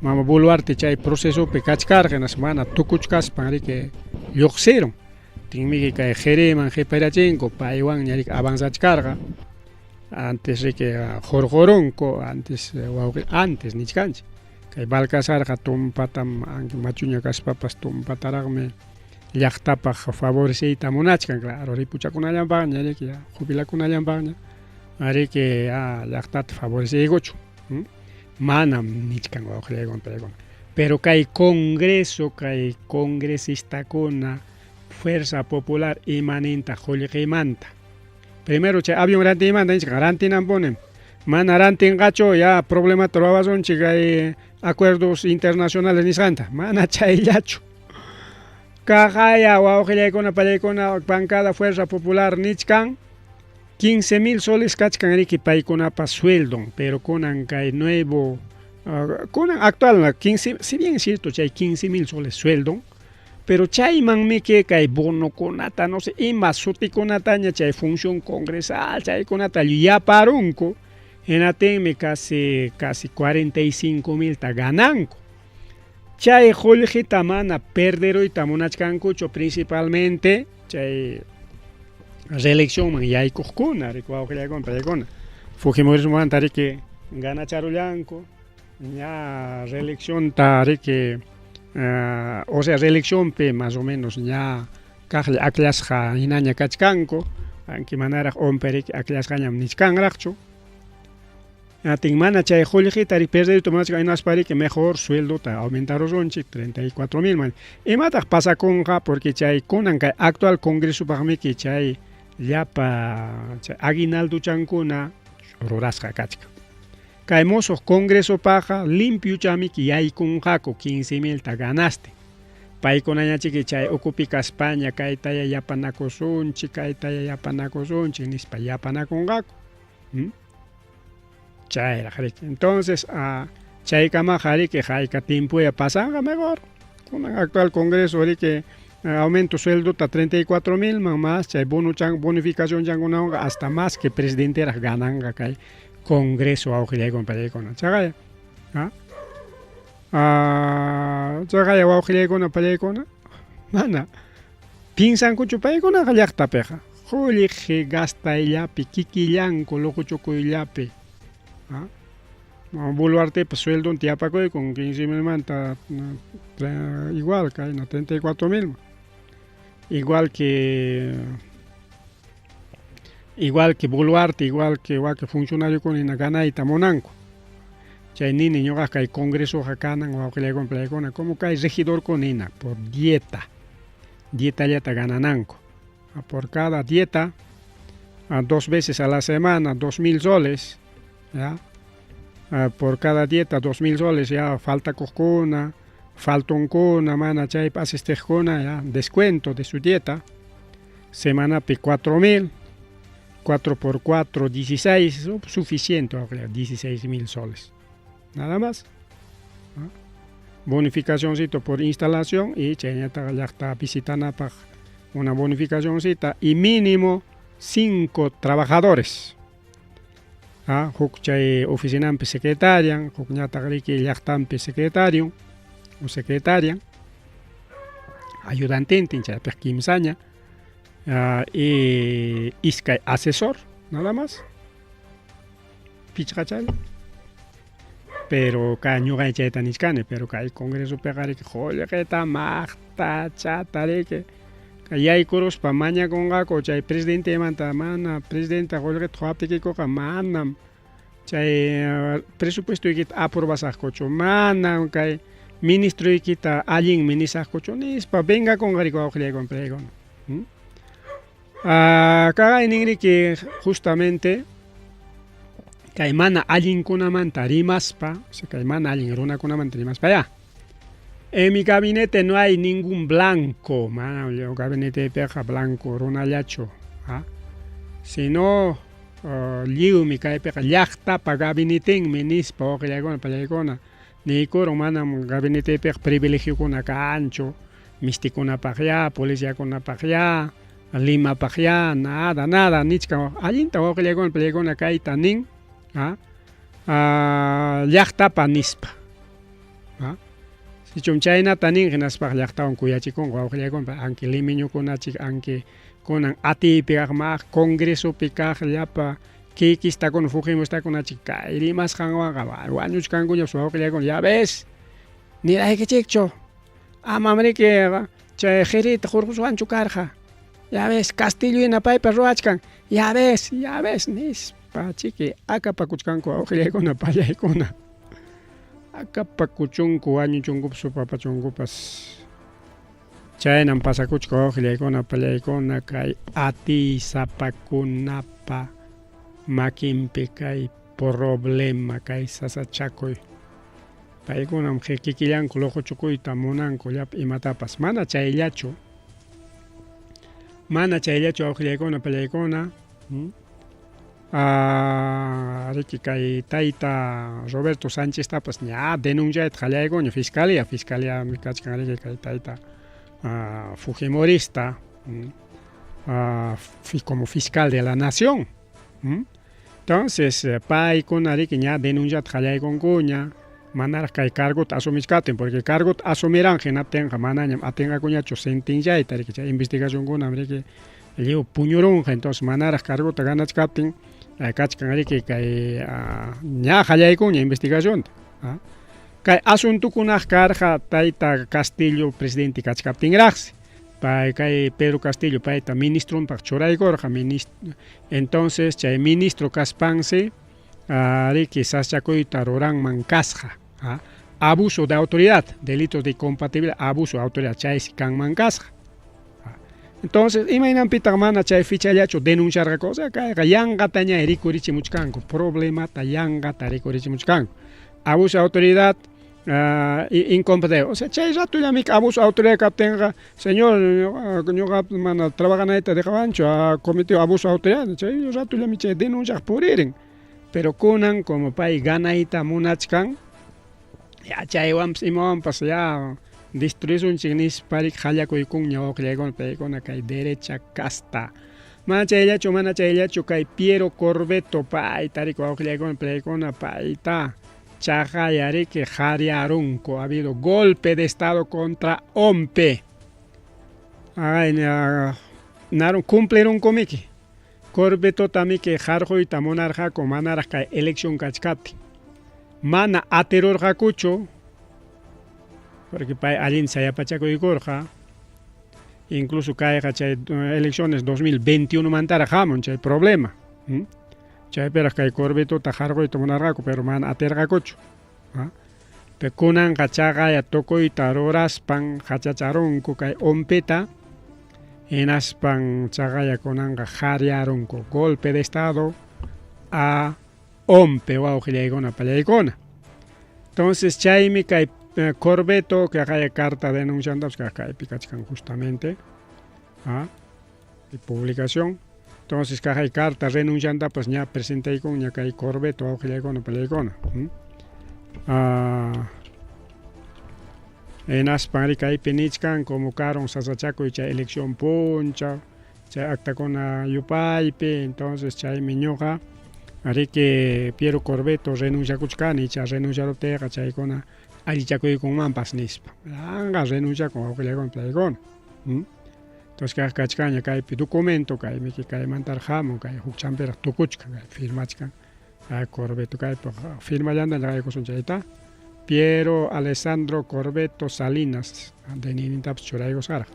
mama Boluarte chay procesopi kachkarqa hinaspa mana tukuchkaspan riki lluqsirun. Tinmiki kay qiriman qhiparachinku paywanña riki avanzachkarqa. Antes riki hurqurunku, antes wawqi antes nichkanchik. Kay Balcazarqa tumpatam machuña kaspapas tumpataraqmi llaqtapaq favoreceyta munachkan, claro, ripuchakunallanpaqña riki jubilakunallanpaqña riki llaqtata favoreceykuchun. Manam nichkan wawqillaykuna paykuna. Pero kay Congreso, kay congresistakuna, Fuerza Popular imaninta qullqimanta. Primero chay avión rantiymanta nichkan, rantinanpunim. Mana rantinqachu ya problemata ruwawasunchik kay acuerdos internacionales nisqanta, mana chayllachu. Kaqaya wawqillaykuna pallaykuna bancada Fuerza Popular nichkan 15,000 soles kachkan riki paykunapa sueldon, pero kunan kay nuevo kunan actual 15, si bien es cierto chay 15,000 soles sueldon. Pero chaymanmiki kay bonokunata, no sé, ima sutikunataña chay función congresal, chaykunata yaparunku, hinatinmi casi, casi 45 milta gananku. Chay qullqita mana perderuyta munachkankuchu principalmente chay reeleccionman yaykuqkuna, riki wawqillaykuna, paykuna. Fujimorismomanta riki ganacharullanku, ña reeleccionta riki, o sea reeleccionpi más o menos ña kaqlla akllasqa hinaña kachkanku, aunque manaraq OMP riki akllasqañam nichkanraqchu. Atin mana chay qullqita riki perderuyta munachkan hinaspa riki mejor sueldota aumentarusunchik 34 mil man. Imataq pasakunqa porque chay kunan kay actual congresopaqmiki chay llapa chay aguinaldochankuna rurasqa kachkan. Kay musuq congresopaqqa limpionchamiki yaykunqaku 15 milta ganastin. Paykunañachiki chay ukupi kaspaña kaytaya yapanakusunchik, kaytaya yapanakusunchik nispa yapanakunqaku. Chayraq riki. Entonces, chaykamaqa riki hayka tiempoya pasanqa mejor. Kunan actual congreso riki aumento sueldota 34 milman más chay bono chan bonificación chankunawanqa hasta más que presidenteraq gananqa kay congreso wawqillaykuna pallaykuna. Chaqaya. Chaqaya wawqillaykuna pallaykuna. Mana piensankuchu paykunaqa llaqtapiqa. Qullqi gastayllapi kikillanku luquchukuyllapi. Boluartepa sueldonta yapakuykun 15 milmanta igual kayna 34 milman. Igual que igual que Boluarte, igual que wakin funcionariokuna hina ganayta munanku. Chay nini ñuqaqa kay congresoqa kanan wawqillaykuna pallaykuna como kay regidorkuna hina por dieta, dietallata ganananku. Por cada dieta, dos veces a la semana, 2000 soles, ya. Por cada dieta 2000 soles, ya faltakuqkuna, faltonkuna, mana chaypi asistiqkuna, ya, descuento de su dieta. Semanapi 4000, 4 por 4, 16, suficiente, 16 000 soles. Nada más. Bonificacióncito por instalación y chayñataqa llaqta visitanapaq una bonificacióncita y mínimo 5 trabajadores. Huk chay oficinanpi secretarian, hukñataq riki llaqtanpi secretario o secretaria, ayudantintin chaypiq kimsaña, y iskay asesor, nada más. Pichqachalla. Pero kay ñuqay chayta nichkani, pero kay congresopiqa riki qullqita maqtachata riki yaykuruspa mañakunqaku chay presidentemanta, mana presidenta qullqita quwaptikikuqa manam chay presupuestoykita aprobasaqkuchu, manam kay ministroykita allinmi nisaqkuchu nispa vengakunqa riki wawqillaykuna pallaykuna. Kaqay ninriki justamente kay mana allinkunamanta rimaspa, o sea, kay mana allin runakunamanta rimaspa ya. En mi gabinete no hay ningún blanco, mana gabinetepiqa blanco runallachu, sino lliwmi kaypiqa llaqtapa gabinetenmi nispa wawqillaykuna pallaykuna niykurun, manam gabinetepiqa privilegiokuna kanchu, mistikunapaq ya, policiakunapaq ya, Limapaq ya, nada, nada nichkan allinta wawqillaykuna pallaykuna kayta nin, llaqtapa nispa. Sichum chaynata nin hinaspaqa llaqtawan kuyachikunqa wawqillaykuna, anki limeñukunachik, anki kunan atiypi kaq maq congresopi kaq llapa kikistakuna fujimostakunachik kay rimasqanwanqa wañuchkankuñapas wawqillaykuna, ya ves, niraykichikchu, amam riki chay qirita hurquswanchu karqa, ya ves, Castillo hina paypa ruwachkan, ya ves nispa chiki akapakuchkanku wawqillaykuna pallaykuna. Akapakuchunku wañuchunkupas upapachunkupas. Chaynam pasakuchka wawqillaykuna pallaykuna kay atiysapakunapa makinpi kay problema, kay sasachakuy. Paykunam kikillanku luquchukuyta munanku llapa imatapas. Mana chayllachu. Mana chayllachu wawqillaykuna pallaykuna. Riki kay tayta Roberto Sáncheztapas ña denunciayta qallaykuña fiscalía, fiscalía kachkan riki kay tayta Fujimorista como fiscal de la nación. Entonces, paykuna riki ña denunciata qallaykunkuña manaraq kay cargota asumichkaptin, porque cargota asumiran hinaptinqa manañam atinqakuñachu sentenciayta riki, chay investigacionkunam riki lliw puñurunqa. Entonces manaraq cargota ganachkaptin kachkan riki kay ña qallaykunña investigacionta. Kay asuntokunaq karqa tayta Castillo presidente kachkaptinraqsi. Pay kay Pedro Castillo payta ministronpaq churaykurqa, entonces chay ministro kaspansi riki saschakuyta ruranman kasqa. Abuso de autoridad, delitos de incompatibilidad, abuso de autoridad, chaysi kanman kasqa. Entonces, imaynanpitaq mana chay fichallachu denunciarqaku? O sea, kayqa yanqataña rikurichimuchkanku, problemata yanqata rikurichimuchkanku. Abuso de autoridad, incompatible. O sea, chay ratollami abuso de autoridad kaptinqa, señor, ñuqa mana trabajanayta dejawanchu, cometió abuso de autoridad, chay ratollami chay denunciaq puririn. Pero kunan como pay ganayta munachkan, ya chaywanpas imawanpas ya destruisunchik nispa riki qallakuykunña wawqillaykuna paykuna kay derecha casta. Mana chayllachu, mana chayllachu, kay Piero Corvetto payta riki wawqillaykuna paykuna payta chaqaya riki qariarunku. Ha habido golpe de estado contra OMPE. Ay, narun cumplirunkumiki. Corvetota miki qarquyta munarqaku manaraq kay elección kachkaptin. Mana atirurqakuchu, porque pay allin sayapachakuykurqa. Incluso kayqa chay elecciones 2021 mantaraq hamun chay problema. Chaypiraq kay Corvetota qarquyta munarqaku, pero mana atirqakuchu. Pero kunanqa chaqaya tukuyta ruraspan qachacharunku kay OMPEta, hinaspan chaqaya kunanqa qariarunku. Golpe de estado a OMPE, wawqillaykuna pallaykuna. Entonces chaymi kay Corvetto que kay carta denunciantapas kaypi kachkan justamente publicación. Entonces kay carta renunciantapas ña presentaykunña kay Corvetto, wawqillaykuna pallaykuna. Hinaspan ri kaypi nichkan como karun sasachakuy chay elección punchaw, chay actakuna yupaypi. Entonces chaymi ñuqa riki Piero Corvetto renunciakuchkani, icha renunciaruptiyqa chaykuna allichakuykunmanpas nispa. Anqa renunciakun wawqillaykuna pallaykuna. Entonces kaq kachkanña kaypi documento, kay miki kaymantaraq hamun, kay huk champiraq tukuchkan, kay firmachkan Corvetto kaypi firmallanta llaqaykusun chayta. Piero Alessandro Corvetto Salinas, DNI-nintapas churaykusqaraq.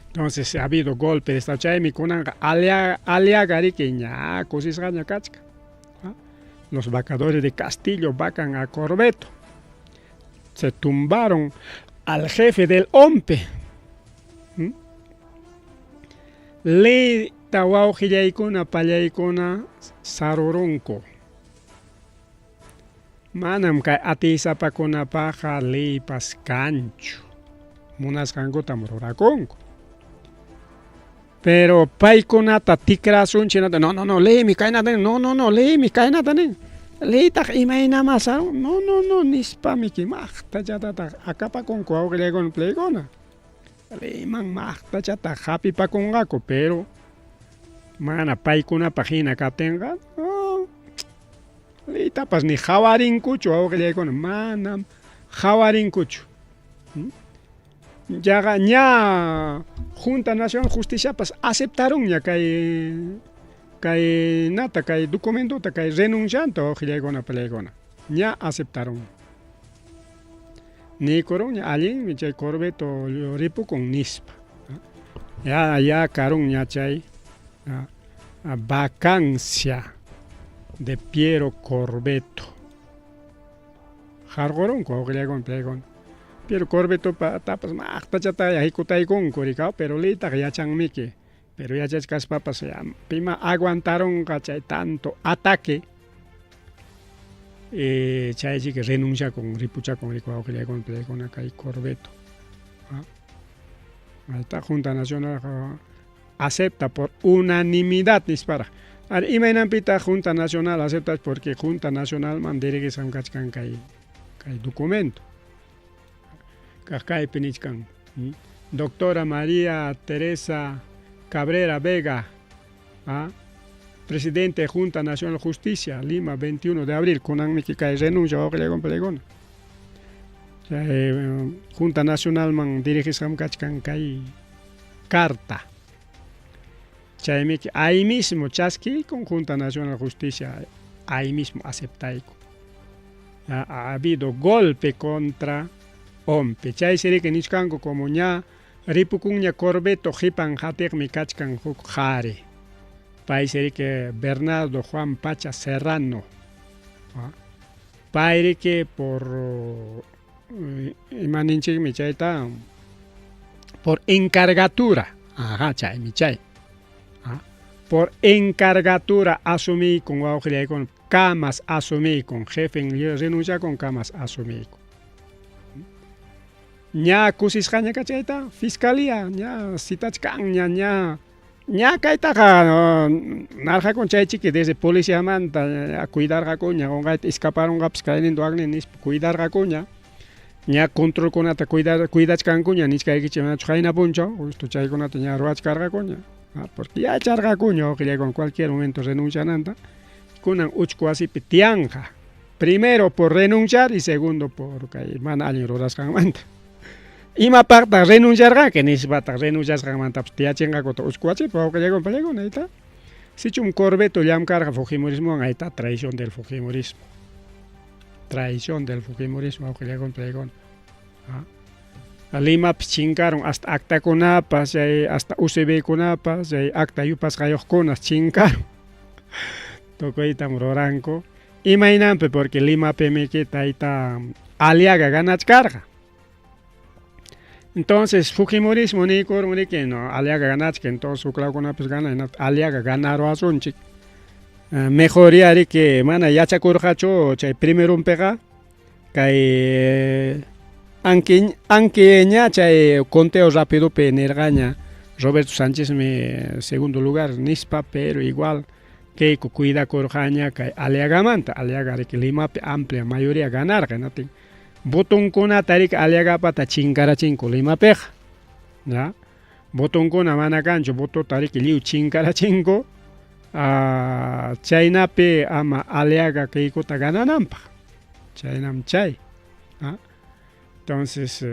Entonces ha habido golpe de estado, chaymi kunanqa Aliaga riki ña kusisqaña kachkan. Los vacadores de Castillo vacan a Corvetto. Se tumbaron al jefe del OMPE. Leyta wawqillaykuna pallaykuna sarurunku. Manam kay atiysapakunapaqqa leypas kanchu. Munasqankutam rurakunku. Pero paykunata tikrasunchik, no, no, no, leymi kaynata nin, no, no, no, leymi kaynata nin. Leytaq imaynamá sarun, no, no, no, nispamiki maqtachatataq akapakunku wawqillaykuna playkuna. Leyman maqtachataq hapipakunqaku, pero mana paykunapaq hina kaptinqa, leytapas ni hawarinkuchu wawqillaykuna, manam hawarinkuchu. Yaqa ña Junta Nacional Justiciapas aceptarunña kay kay nata kay documentota, kay renuncianta, wawqillaykuna pallaykuna, ña aceptaron. Niykurunña allinmi chay Corvetto ripukun nispa. Ya ya karunña chay vacancia de Piero Corvetto. Harqurunku wawqillaykuna pallaykuna. Piero Corvettopa tapas maqtachata hikutaykunku rikaw, pero leytaqa yachanmiki. Pero yachachkaspapas ya pima aguantarunqa chay tanto ataque. Chay chiki renunciakun, ripuchakun riki wawqillaykuna pallaykuna kay Corvetto. Ahí Junta Nacional acepta por unanimidad nisparaq. Ari imaynanpitaq Junta Nacional acepta? Porque Junta Nacionalman dirigisqam kachkan kay kay documento. Kaq kaypi nichkan. Doctora María Teresa Cabrera Vega, ¿ah? Presidente de Junta Nacional de Justicia, Lima, 21 de abril, kunanmi kay renuncia wawqillaykuna paykuna. Chay Junta Nacionalman dirigisqam kachkan kay carta. Chaymi ahí mismo chaskiykun Junta Nacional de Justicia, ahí mismo aceptaykun. Ha habido golpe contra OMPE. Chaysi riki nichkanku como ña ripukunña Corbeto qipan hatiqmi kachkan huk qhari. Paysi riki Bernardo Juan Pacha Serrano. Pay riki por ima ninchikmi chayta por encargatura. Ajá, chaymi chay. Por encargatura asumiykun wawqillaykuna kamas asumiykun jefen renunciakun kamas asumiykun. Ña kusisqaña kachayta fiscalía ña citachkanña ña ña kaytaqa narqakun chay chiki desde policiamanta cuidarqakuña qunqayta escaparunqapas kayninta wakninta nispa cuidarqakuña ña controlkunata cuidachkankuña nichkaykichik manachu qayna punchaw justo chaykunata ña ruwachkarqakuña porque yacharqakuña wawqillaykuna cualquier momento renunciananta kunan uchku wasipi tiyanqa primero por renunciar y segundo por kay mana allin rurasqanmanta. Imapaqtaq renunciarqanki nispataq renunciasqanmantapas tiyachinqakuta uchku wasipi wawqillaykuna pallaykuna ayta. Sichum Corbeto llamkarqa Fujimorismowan ayta traición del Fujimorismo. Traición del Fujimorismo wawqillaykuna pallaykuna. Limapas chinkarun hasta actakunapas chay hasta UCBkunapas chay acta yupasqayuqkunas chinkarun. Tukuytam ruranku. Imaynanpi porque Limapimiki tayta Aliaga ganachkarqa. Entonces Fujimorismo niykurun riki no Aliaga ganachka entonces huklawkunapas ganan Aliaga ganaruwasunchik. Mejoría riki mana yachakurqachu chay primerunpiqa kay anki anki ña chay conteo rapidopi nirqaña Roberto Sánchezmi segundo lugar nispa pero igual Keiko cuidakurqaña kay Aliagamanta. Aliaga riki Limapi amplia mayoría ganarqa hinaptin votonkunata riki Aliagapata chinkarachinku Limapiqa. Ya votonkuna mana kanchu votota riki lliw chinkarachinku chaynapi ama Aliaga Keikota ganananpaq. Chaynam chay. Entonces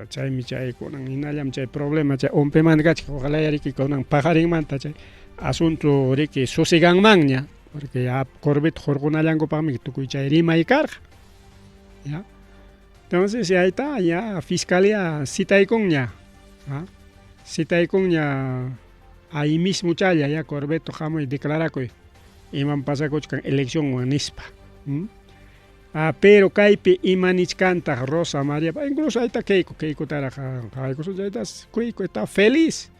chaymi chay kunan hinallam chay problema chay OMPEmanta kachkan ojalá riki kunan paqarinmanta chay asunto riki susiganmanña porque ya Corbeto hurqunallankupaqmi tukuy chay rimay karqa. Ya. Entonces ahí está ya fiscalía citaykunña. Citaykunña ahí mismo challa ya Corbeto hamuy declarakuy imam pasakuchkan eleccionwan nispa. Pero kaypi ima nichkantaq Rosa María, incluso ahí está Keiko, Keikotaraq qawaykusun chaytas Keiko está feliz.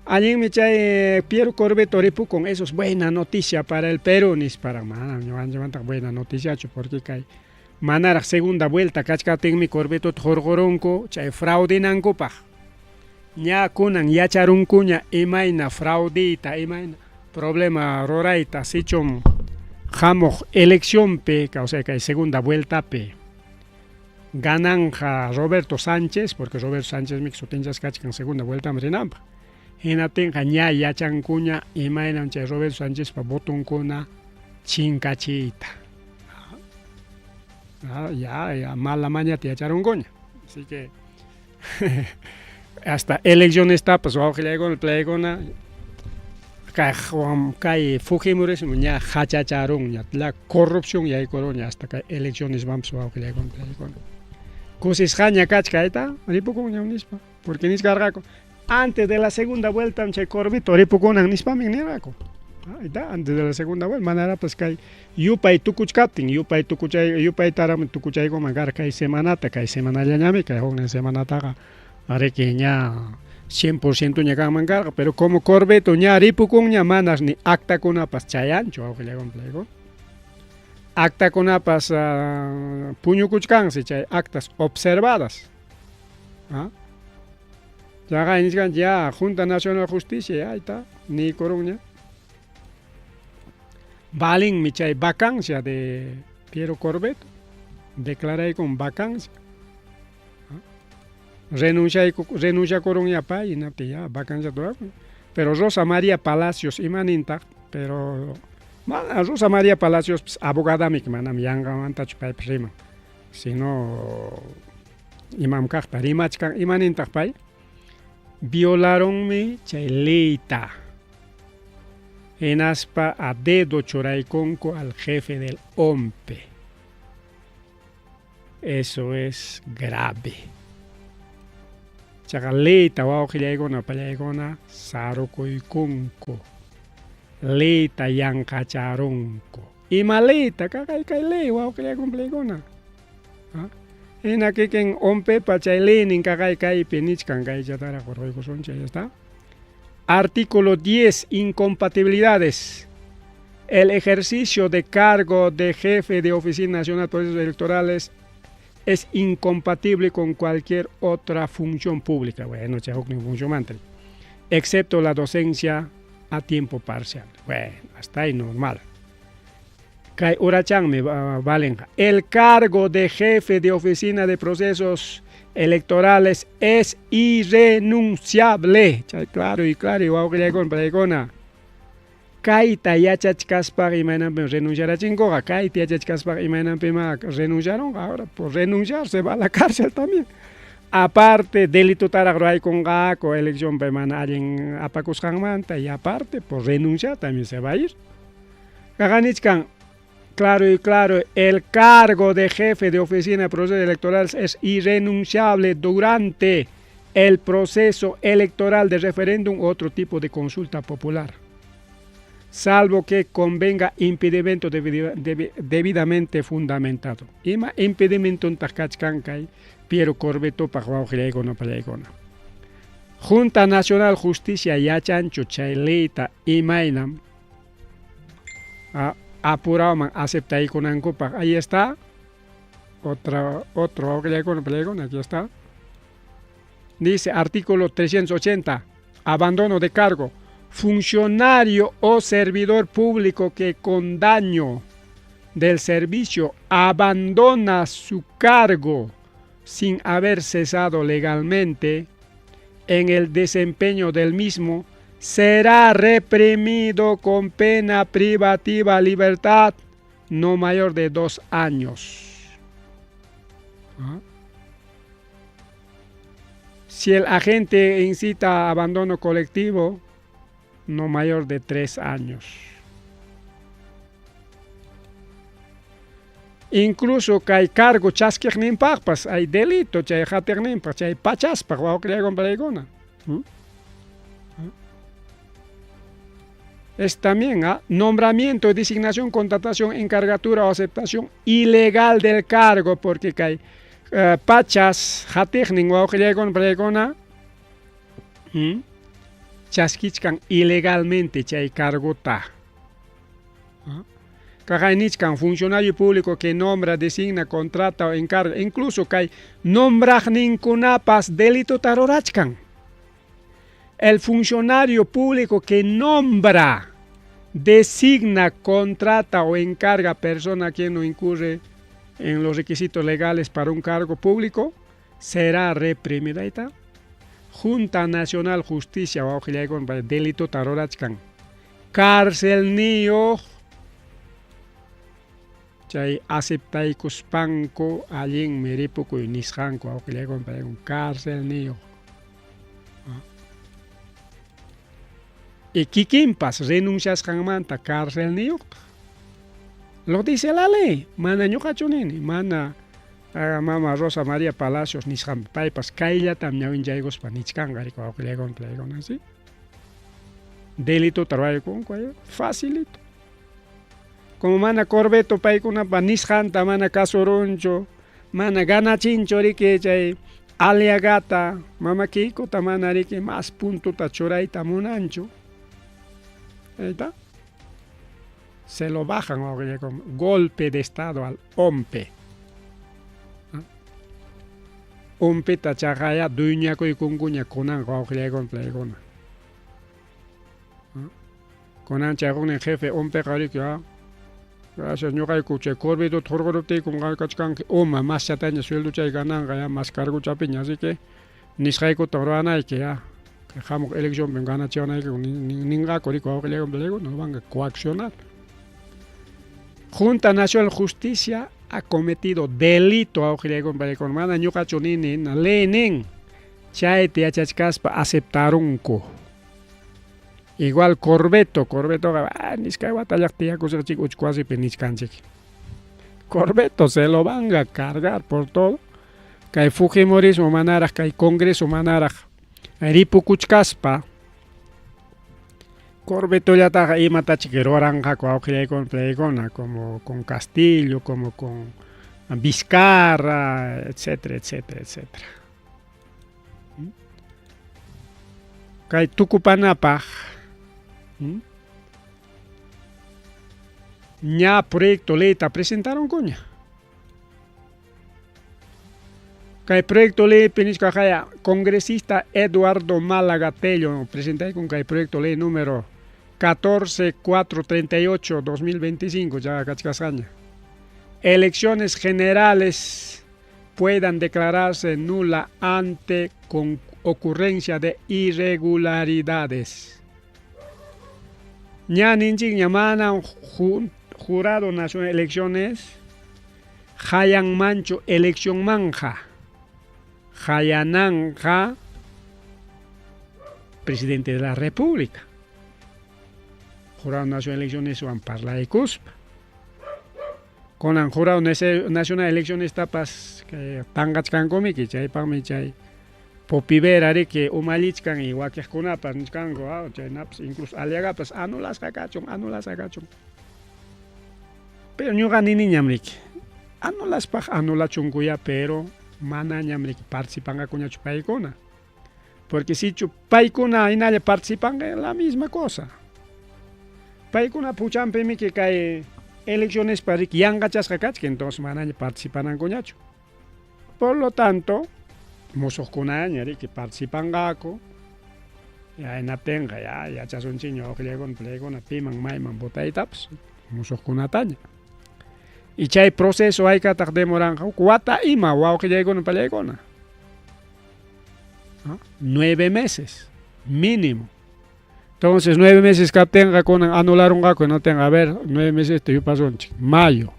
Allinmi chay Piero Corbeto ripukun, eso es buena noticia para el Perú nispara, manam ñuqanchikmanta buena noticiachu porque kay manaraq segunda vuelta kachkaptinmi Corbetota hurqurunku chay fraudinankupaq. Ña kunan yacharunkuña imayna fraudiyta, imayna problema rurayta sichum hamuq eleccionpi, o sea kay segunda vueltapi gananja Roberto Sánchez, porque Roberto Sánchezmi sutinchasqa kachkan segunda vueltaman rinanpaq. Hinaptinqa ña yachankuña imaynam chay Roberto Sánchezpa votonkuna chinkachiyta. Ya, ya mala mañata yacharunkuña. Así que hasta eleccionestapas wawqillaykuna playkuna kay Fujimorismo ña hachacharunña la corrupción yaykurunña hasta kay eleccionesmanpas wawqillaykuna playkuna. Kusisqaña kachka ayta ripukunña nispa porque nichkarqaku antes de la segunda vuelta chay Corbeto ripukunan nispami nirqaku. Ayta antes de la segunda vuelta manarapas kay yupay tukuchkaptin yupay tukuchay yupaytaraqmi tukuchaykuman karqa kay semanata kay semanallañami kay huknin semanataqa riki ña 100% ña kanman karqa pero como Corbeto ña ripukunña manas ni actakunapas chayanchu wawqillaykuna playkuna. Actakunapas puñukuchkansi chay actas observadas. Chaqa nichkan ya Junta Nacional de Justicia ahí está niykurunña. Valinmi chay vacancia de Piero Corbeto, declaraykun vacancia. Renunciayku renunciakurunña pay hinaptin ya vacancia turakun. Pero Rosa María Palacios imanintaq? Pero mana Rosa María Palacios abogadami manam yanqamantachu paypas riman. Sino imam kaqta rimachkan imanintaq pay? Violaronmi chay leyta. Hinaspa a dedo churaykunku al jefe del OMPE. Eso es grave. Chaqa leyta wawqillaykuna pallaykuna sarukuykunku. Leyta yanqacharunku. Ima leyta kaqay kay ley wawqillaykuna pallaykuna. Hina kikin OMPEpa chay leynin kaqay kaypi nichkan kaychataraq hurquykusunchik, ahí está. Artículo 10, incompatibilidades. El ejercicio de cargo de jefe de Oficina Nacional de Procesos Electorales es incompatible con cualquier otra función pública. Bueno, chay huknin función excepto la docencia a tiempo parcial. Bueno, hasta ahí normal. Kay urachanmi valenqa. El cargo de jefe de oficina de procesos electorales es irrenunciable. Chay claro y claro, wawqillaykuna pallaykuna. Kayta yachachkaspaqa imaynanpim renunciarachinkuqa, kayta yachachkaspaqa imaynanpima renunciarunqa, ahora por renunciar se va a la cárcel también. Aparte delitotaraq ruraykunqaku eleccionpi mana allin apakusqanmanta y aparte por renunciar también se va a ir. Kaqanichkan claro y claro, el cargo de jefe de oficina de procesos electorales es irrenunciable durante el proceso electoral de referéndum u otro tipo de consulta popular, salvo que convenga impedimento debidamente fundamentado. Ima impedimento kachkan kay Piero Corvetopaq wawqillaykuna pallaykuna. Junta Nacional Justicia yachanchu chay leyta imaynam apurawman aceptaykunankupaq. Ahí está. Otra, otro wawqillaykuna pallaykuna, aquí está. Dice artículo 380, abandono de cargo. Funcionario o servidor público que con daño del servicio abandona su cargo sin haber cesado legalmente en el desempeño del mismo, será reprimido con pena privativa libertad no mayor de 2 años. ¿Ah? Si el agente incita a abandono colectivo, no mayor de 3 años. Incluso kay cargo chaskiqninpaqpas hay delito chay hatiqninpaq chay pachaspaq wawqillaykuna pallaykuna. Es también nombramiento, designación, contratación, encargatura o aceptación ilegal del cargo, porque kay pachas hatiqnin wawqillaykuna pallaykuna chaskichkan ilegalmente chay cargota. Kaqay nichkan funcionario público que nombra, designa, contrata o encarga, incluso kay nombraqninkunapas delito rurachkan. El funcionario público que nombra, designa, contrata o encarga persona quien no incurre en los requisitos legales para un cargo público, será reprimida. Ahí está. Junta Nacional Justicia, wawqillaykuna, delito rurachkan. Cárcel niyuq chay aceptaykuspanku allinmi ripukuy nisqanku wawqillaykuna pallaykuna cárcel niyuq. Y kikinpas renunciasqanmanta cárcel niyuqtaq. Lo dice la ley, mana ñuqachu nini, mana mama Rosa María Palacios nisqan paypas kayllatam ñawinchaykuspa nichkanqa riku wawqillaykuna pallaykuna, ¿sí? Delito ruraykunku facilito. Como mana Corvetto paykunapa nisqanta mana kasurunchu, mana ganachinchu riki chay Aliagata, mama Keikota mana riki mas puntuta churayta munanchu. Ahí está. Se lo bajan, golpe de estado al OMPE. OMPEta chaqaya dueñakuykunkuña kunanqa wawqillaykuna pallaykuna. Kunan chay jefe OMPEqa riki gracias ñuqayku chay Corvetota hurquruptiykum qan kachkanki uma maschataña sueldo chay gananqa ya mas cargochapiña, así que Nisqaykutan ruwanayki ya. Kay hamuq eleccionpim ganachiwanaykiku ninqaku riki wawqillayku palaykuna no van a coaccionar. Junta Nacional Justicia ha cometido delito wawqillayku palaykuna mana ñuqachu nini ley nin chayta yachachkaspa aceptarunku. Igual Corbeto, Corbetoqa ah, niskay watallaq tiyakusqachik uchku wasipi nichkanchik. Corbeto se lo van a cargar por todo. Kay Fujimorismo manaraq, kay Congreso manaraq ripukuchkaspa Corbetollataqa imatachik ruranqaku wawqillaykuna playkuna como con Castillo, como con Vizcarra, etcétera, etcétera, etcétera. Kay tukupanapaq ña proyecto leyta presentaronkuña. Kay proyecto leypi nichkaqaya congresista Eduardo Málaga Tello presentaykun kay proyecto ley número 14438-2025 ya kachkasqaña. Elecciones generales puedan declararse nula ante con ocurrencia de irregularidades. Ña ninchikña mana jurado nacional elecciones hayanmanchu eleccionmanja hayananja presidente de la república. Jurado nacional elecciones wan parlaykuspa. Kunan jurado nacional elecciones tapas tanqachkankumiki chaypaqmi chay Popivera riki umallichkan y wakiqkunapas nichkanku ah, chaynapas incluso Aliagapas anulasqa kachun, anulasqa kachun. Pero ñuqa niniñam riki anulaspaq anulachunkuya pero manañam riki participanqakuñachu paykuna. Porque sichu paykuna hinalla participanqa la misma cosa. Paykuna puchanpimiki kay eleccionespa riki yanqachasqa kachkan entonces manaña participanankuñachu. Por lo tanto, musuqkunaña riki participanqaku ya hinaptinqa ya yachasunchikña wawqillaykuna palaykuna piman mayman votaytapas musuqkunataña. Y chay proceso haykataq demoranqa huk wata ima wawqillaykuna palaykuna. 9 meses mínimo. Entonces 9 meses kaptinqa kunan anularunqaku hinaptinqa a ver 9 meses yupasunchik mayo.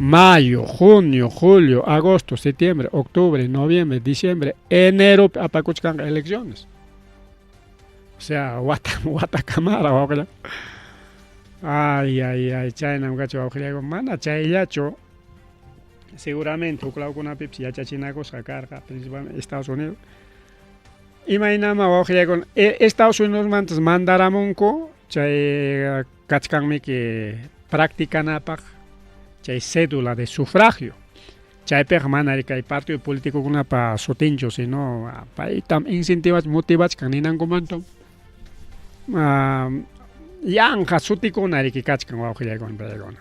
Mayo, junio, julio, agosto, septiembre, octubre, noviembre, diciembre, enero apakuchkanqa elecciones. O sea, wata watakamara wawqilla. Ay, ay, ay, chaynam kachun wawqillayku mana chayllachu seguramente huk lawkunapipas yachachinakusqa karqa, principalmente Estados Unidos. Imaynama wawqillaykuna Estados Unidosmantas mandaramunku chay kachkanmiki practicanapaq chay cédula de sufragio. Chaypiqa mana kay partido políticokunapa sutinchu, sino paytam incentivach motivachkan ninankumantam yanqa sutikuna riki kachkan wawqillaykuna paykuna.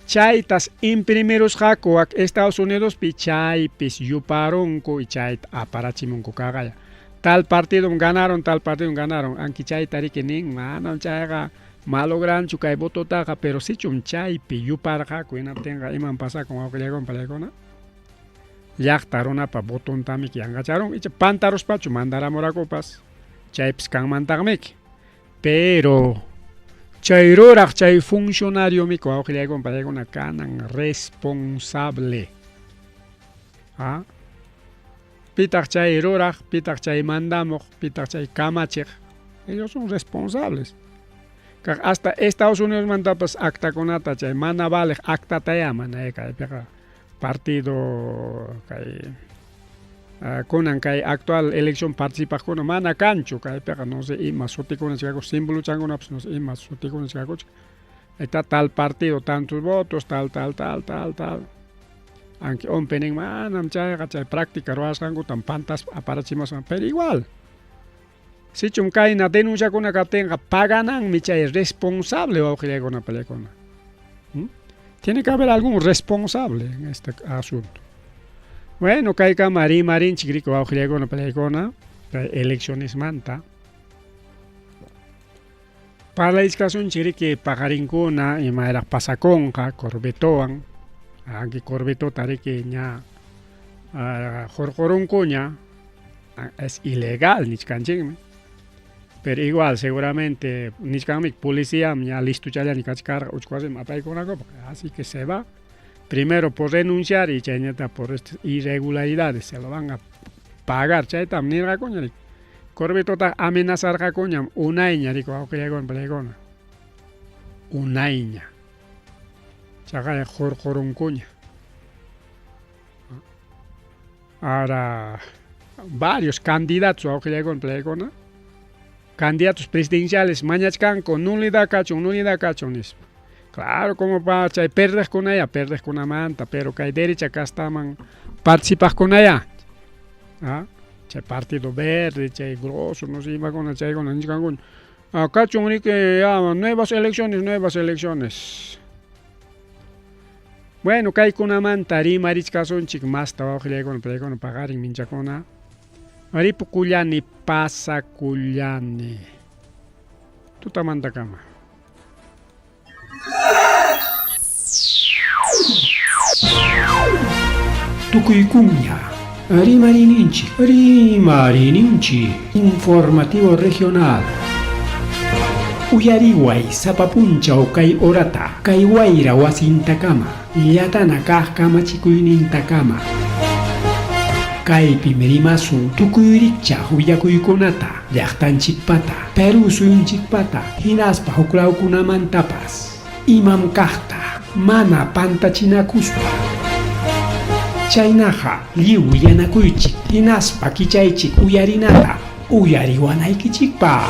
Chaytas imprimirusqaku wak Estados Unidospi chaypis yuparunku y chayta aparachimunku kaqaya. Tal partidom ganaron, tal partidom ganaron. Anki chayta riki nin, manam chayqa malogranchu kay vototaqa, pero sichum chaypi yuparqaku hinaptinqa imam pasakun wawqillaykuna palaykuna. Llaqta runapa votontamiki yanqacharun icha pantaruspachu mandaramurakupas chaypis kanmantaqmiki. Pero chay ruraq chay funcionariomiki wawqillaykuna palaykuna kanan responsable. ¿Ah? Pitaq chay ruraq, pitaq chay mandamuq, pitaq chay kamachiq. Ellos son responsables. Hasta Estados Unidos mantapas actakunata chay mana valeq actataya mana kaypiqa partido kay kunan kay actual elección participaqkuna mana kanchu kaypiqa no sé ima sutikuna chikakuch símbolochankunapas no sé ima sutikuna chikakuch. Está tal partido tantos votos, tal, tal, tal, tal, tal. Aunque OMPE nin manam chayqa chay práctica ruwasqankutam pantas aparachimusqa pero igual. Sichum kayna denunciakuna kaptinqa pagananmi chay responsable wawqillaykuna palaykuna. Tiene que haber algún responsable en este asunto. Bueno, kaykama rimarinchik riki wawqillaykuna palaykuna kay eleccionesmanta. Parlaychkasunchik riki paqarinkuna imayraq pasakunqa Corbetowan. Anki Corbetota riki ña Hurqurunkuña, es ilegal nichkanchikmi. Pero igual seguramente nichkanmi policíam ña listuchallani kachkarqa uchku wasiman apaykunakupaq. Así que se va primero por renunciar y chaynata por estas irregularidades se lo van a pagar. Chaytam nirqakuña riki. Corbetota amenazarqakuñam unayña riki wawqillaykuna palaykuna. Unayña. Chaqay hurqurunkuña. Ahora varios candidatos wawqillaykuna palaykuna candidatos presidenciales mañachkanku nulidad kachun, nulidad kachun nispa. Claro, como pa chay perdeqkunaya, perdeqkunamanta, pero kay derecha castaman participaqkunaya. ¿Ah? Chay Partido Verde, chay grosso, no sé imakuna chaykuna nichkankuña. Ah, kachun riki ya nuevas elecciones, nuevas elecciones. Bueno, kaykunamanta rimarichkasunchik masta wawqillaykuna palaykuna paqarin minchakuna. Ripukullani, pasakullani. Tutamantakama. Tukuykunña rimarininchik, rimarininchik, informativo regional. Uyariway sapa punchaw kay horata, kay wayra wasintakama, llatana kaq kamachikuynintakama. Kaypim rimasun tukuy rikchaq willakuykunata, llaqtanchikpata, Perú suyunchikpata, hinaspa huklawkunamantapas. Imam kaqta, mana pantachinakuspa. Chaynaqa lliw willanakuychik, hinaspa kichaychik uyarinata, uyariwanaykichikpaq.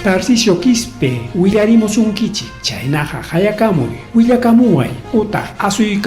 Tarcisio Quispe willarimusunkichik, chaynaqa hayakamuy, willakamuway utaq asuyka.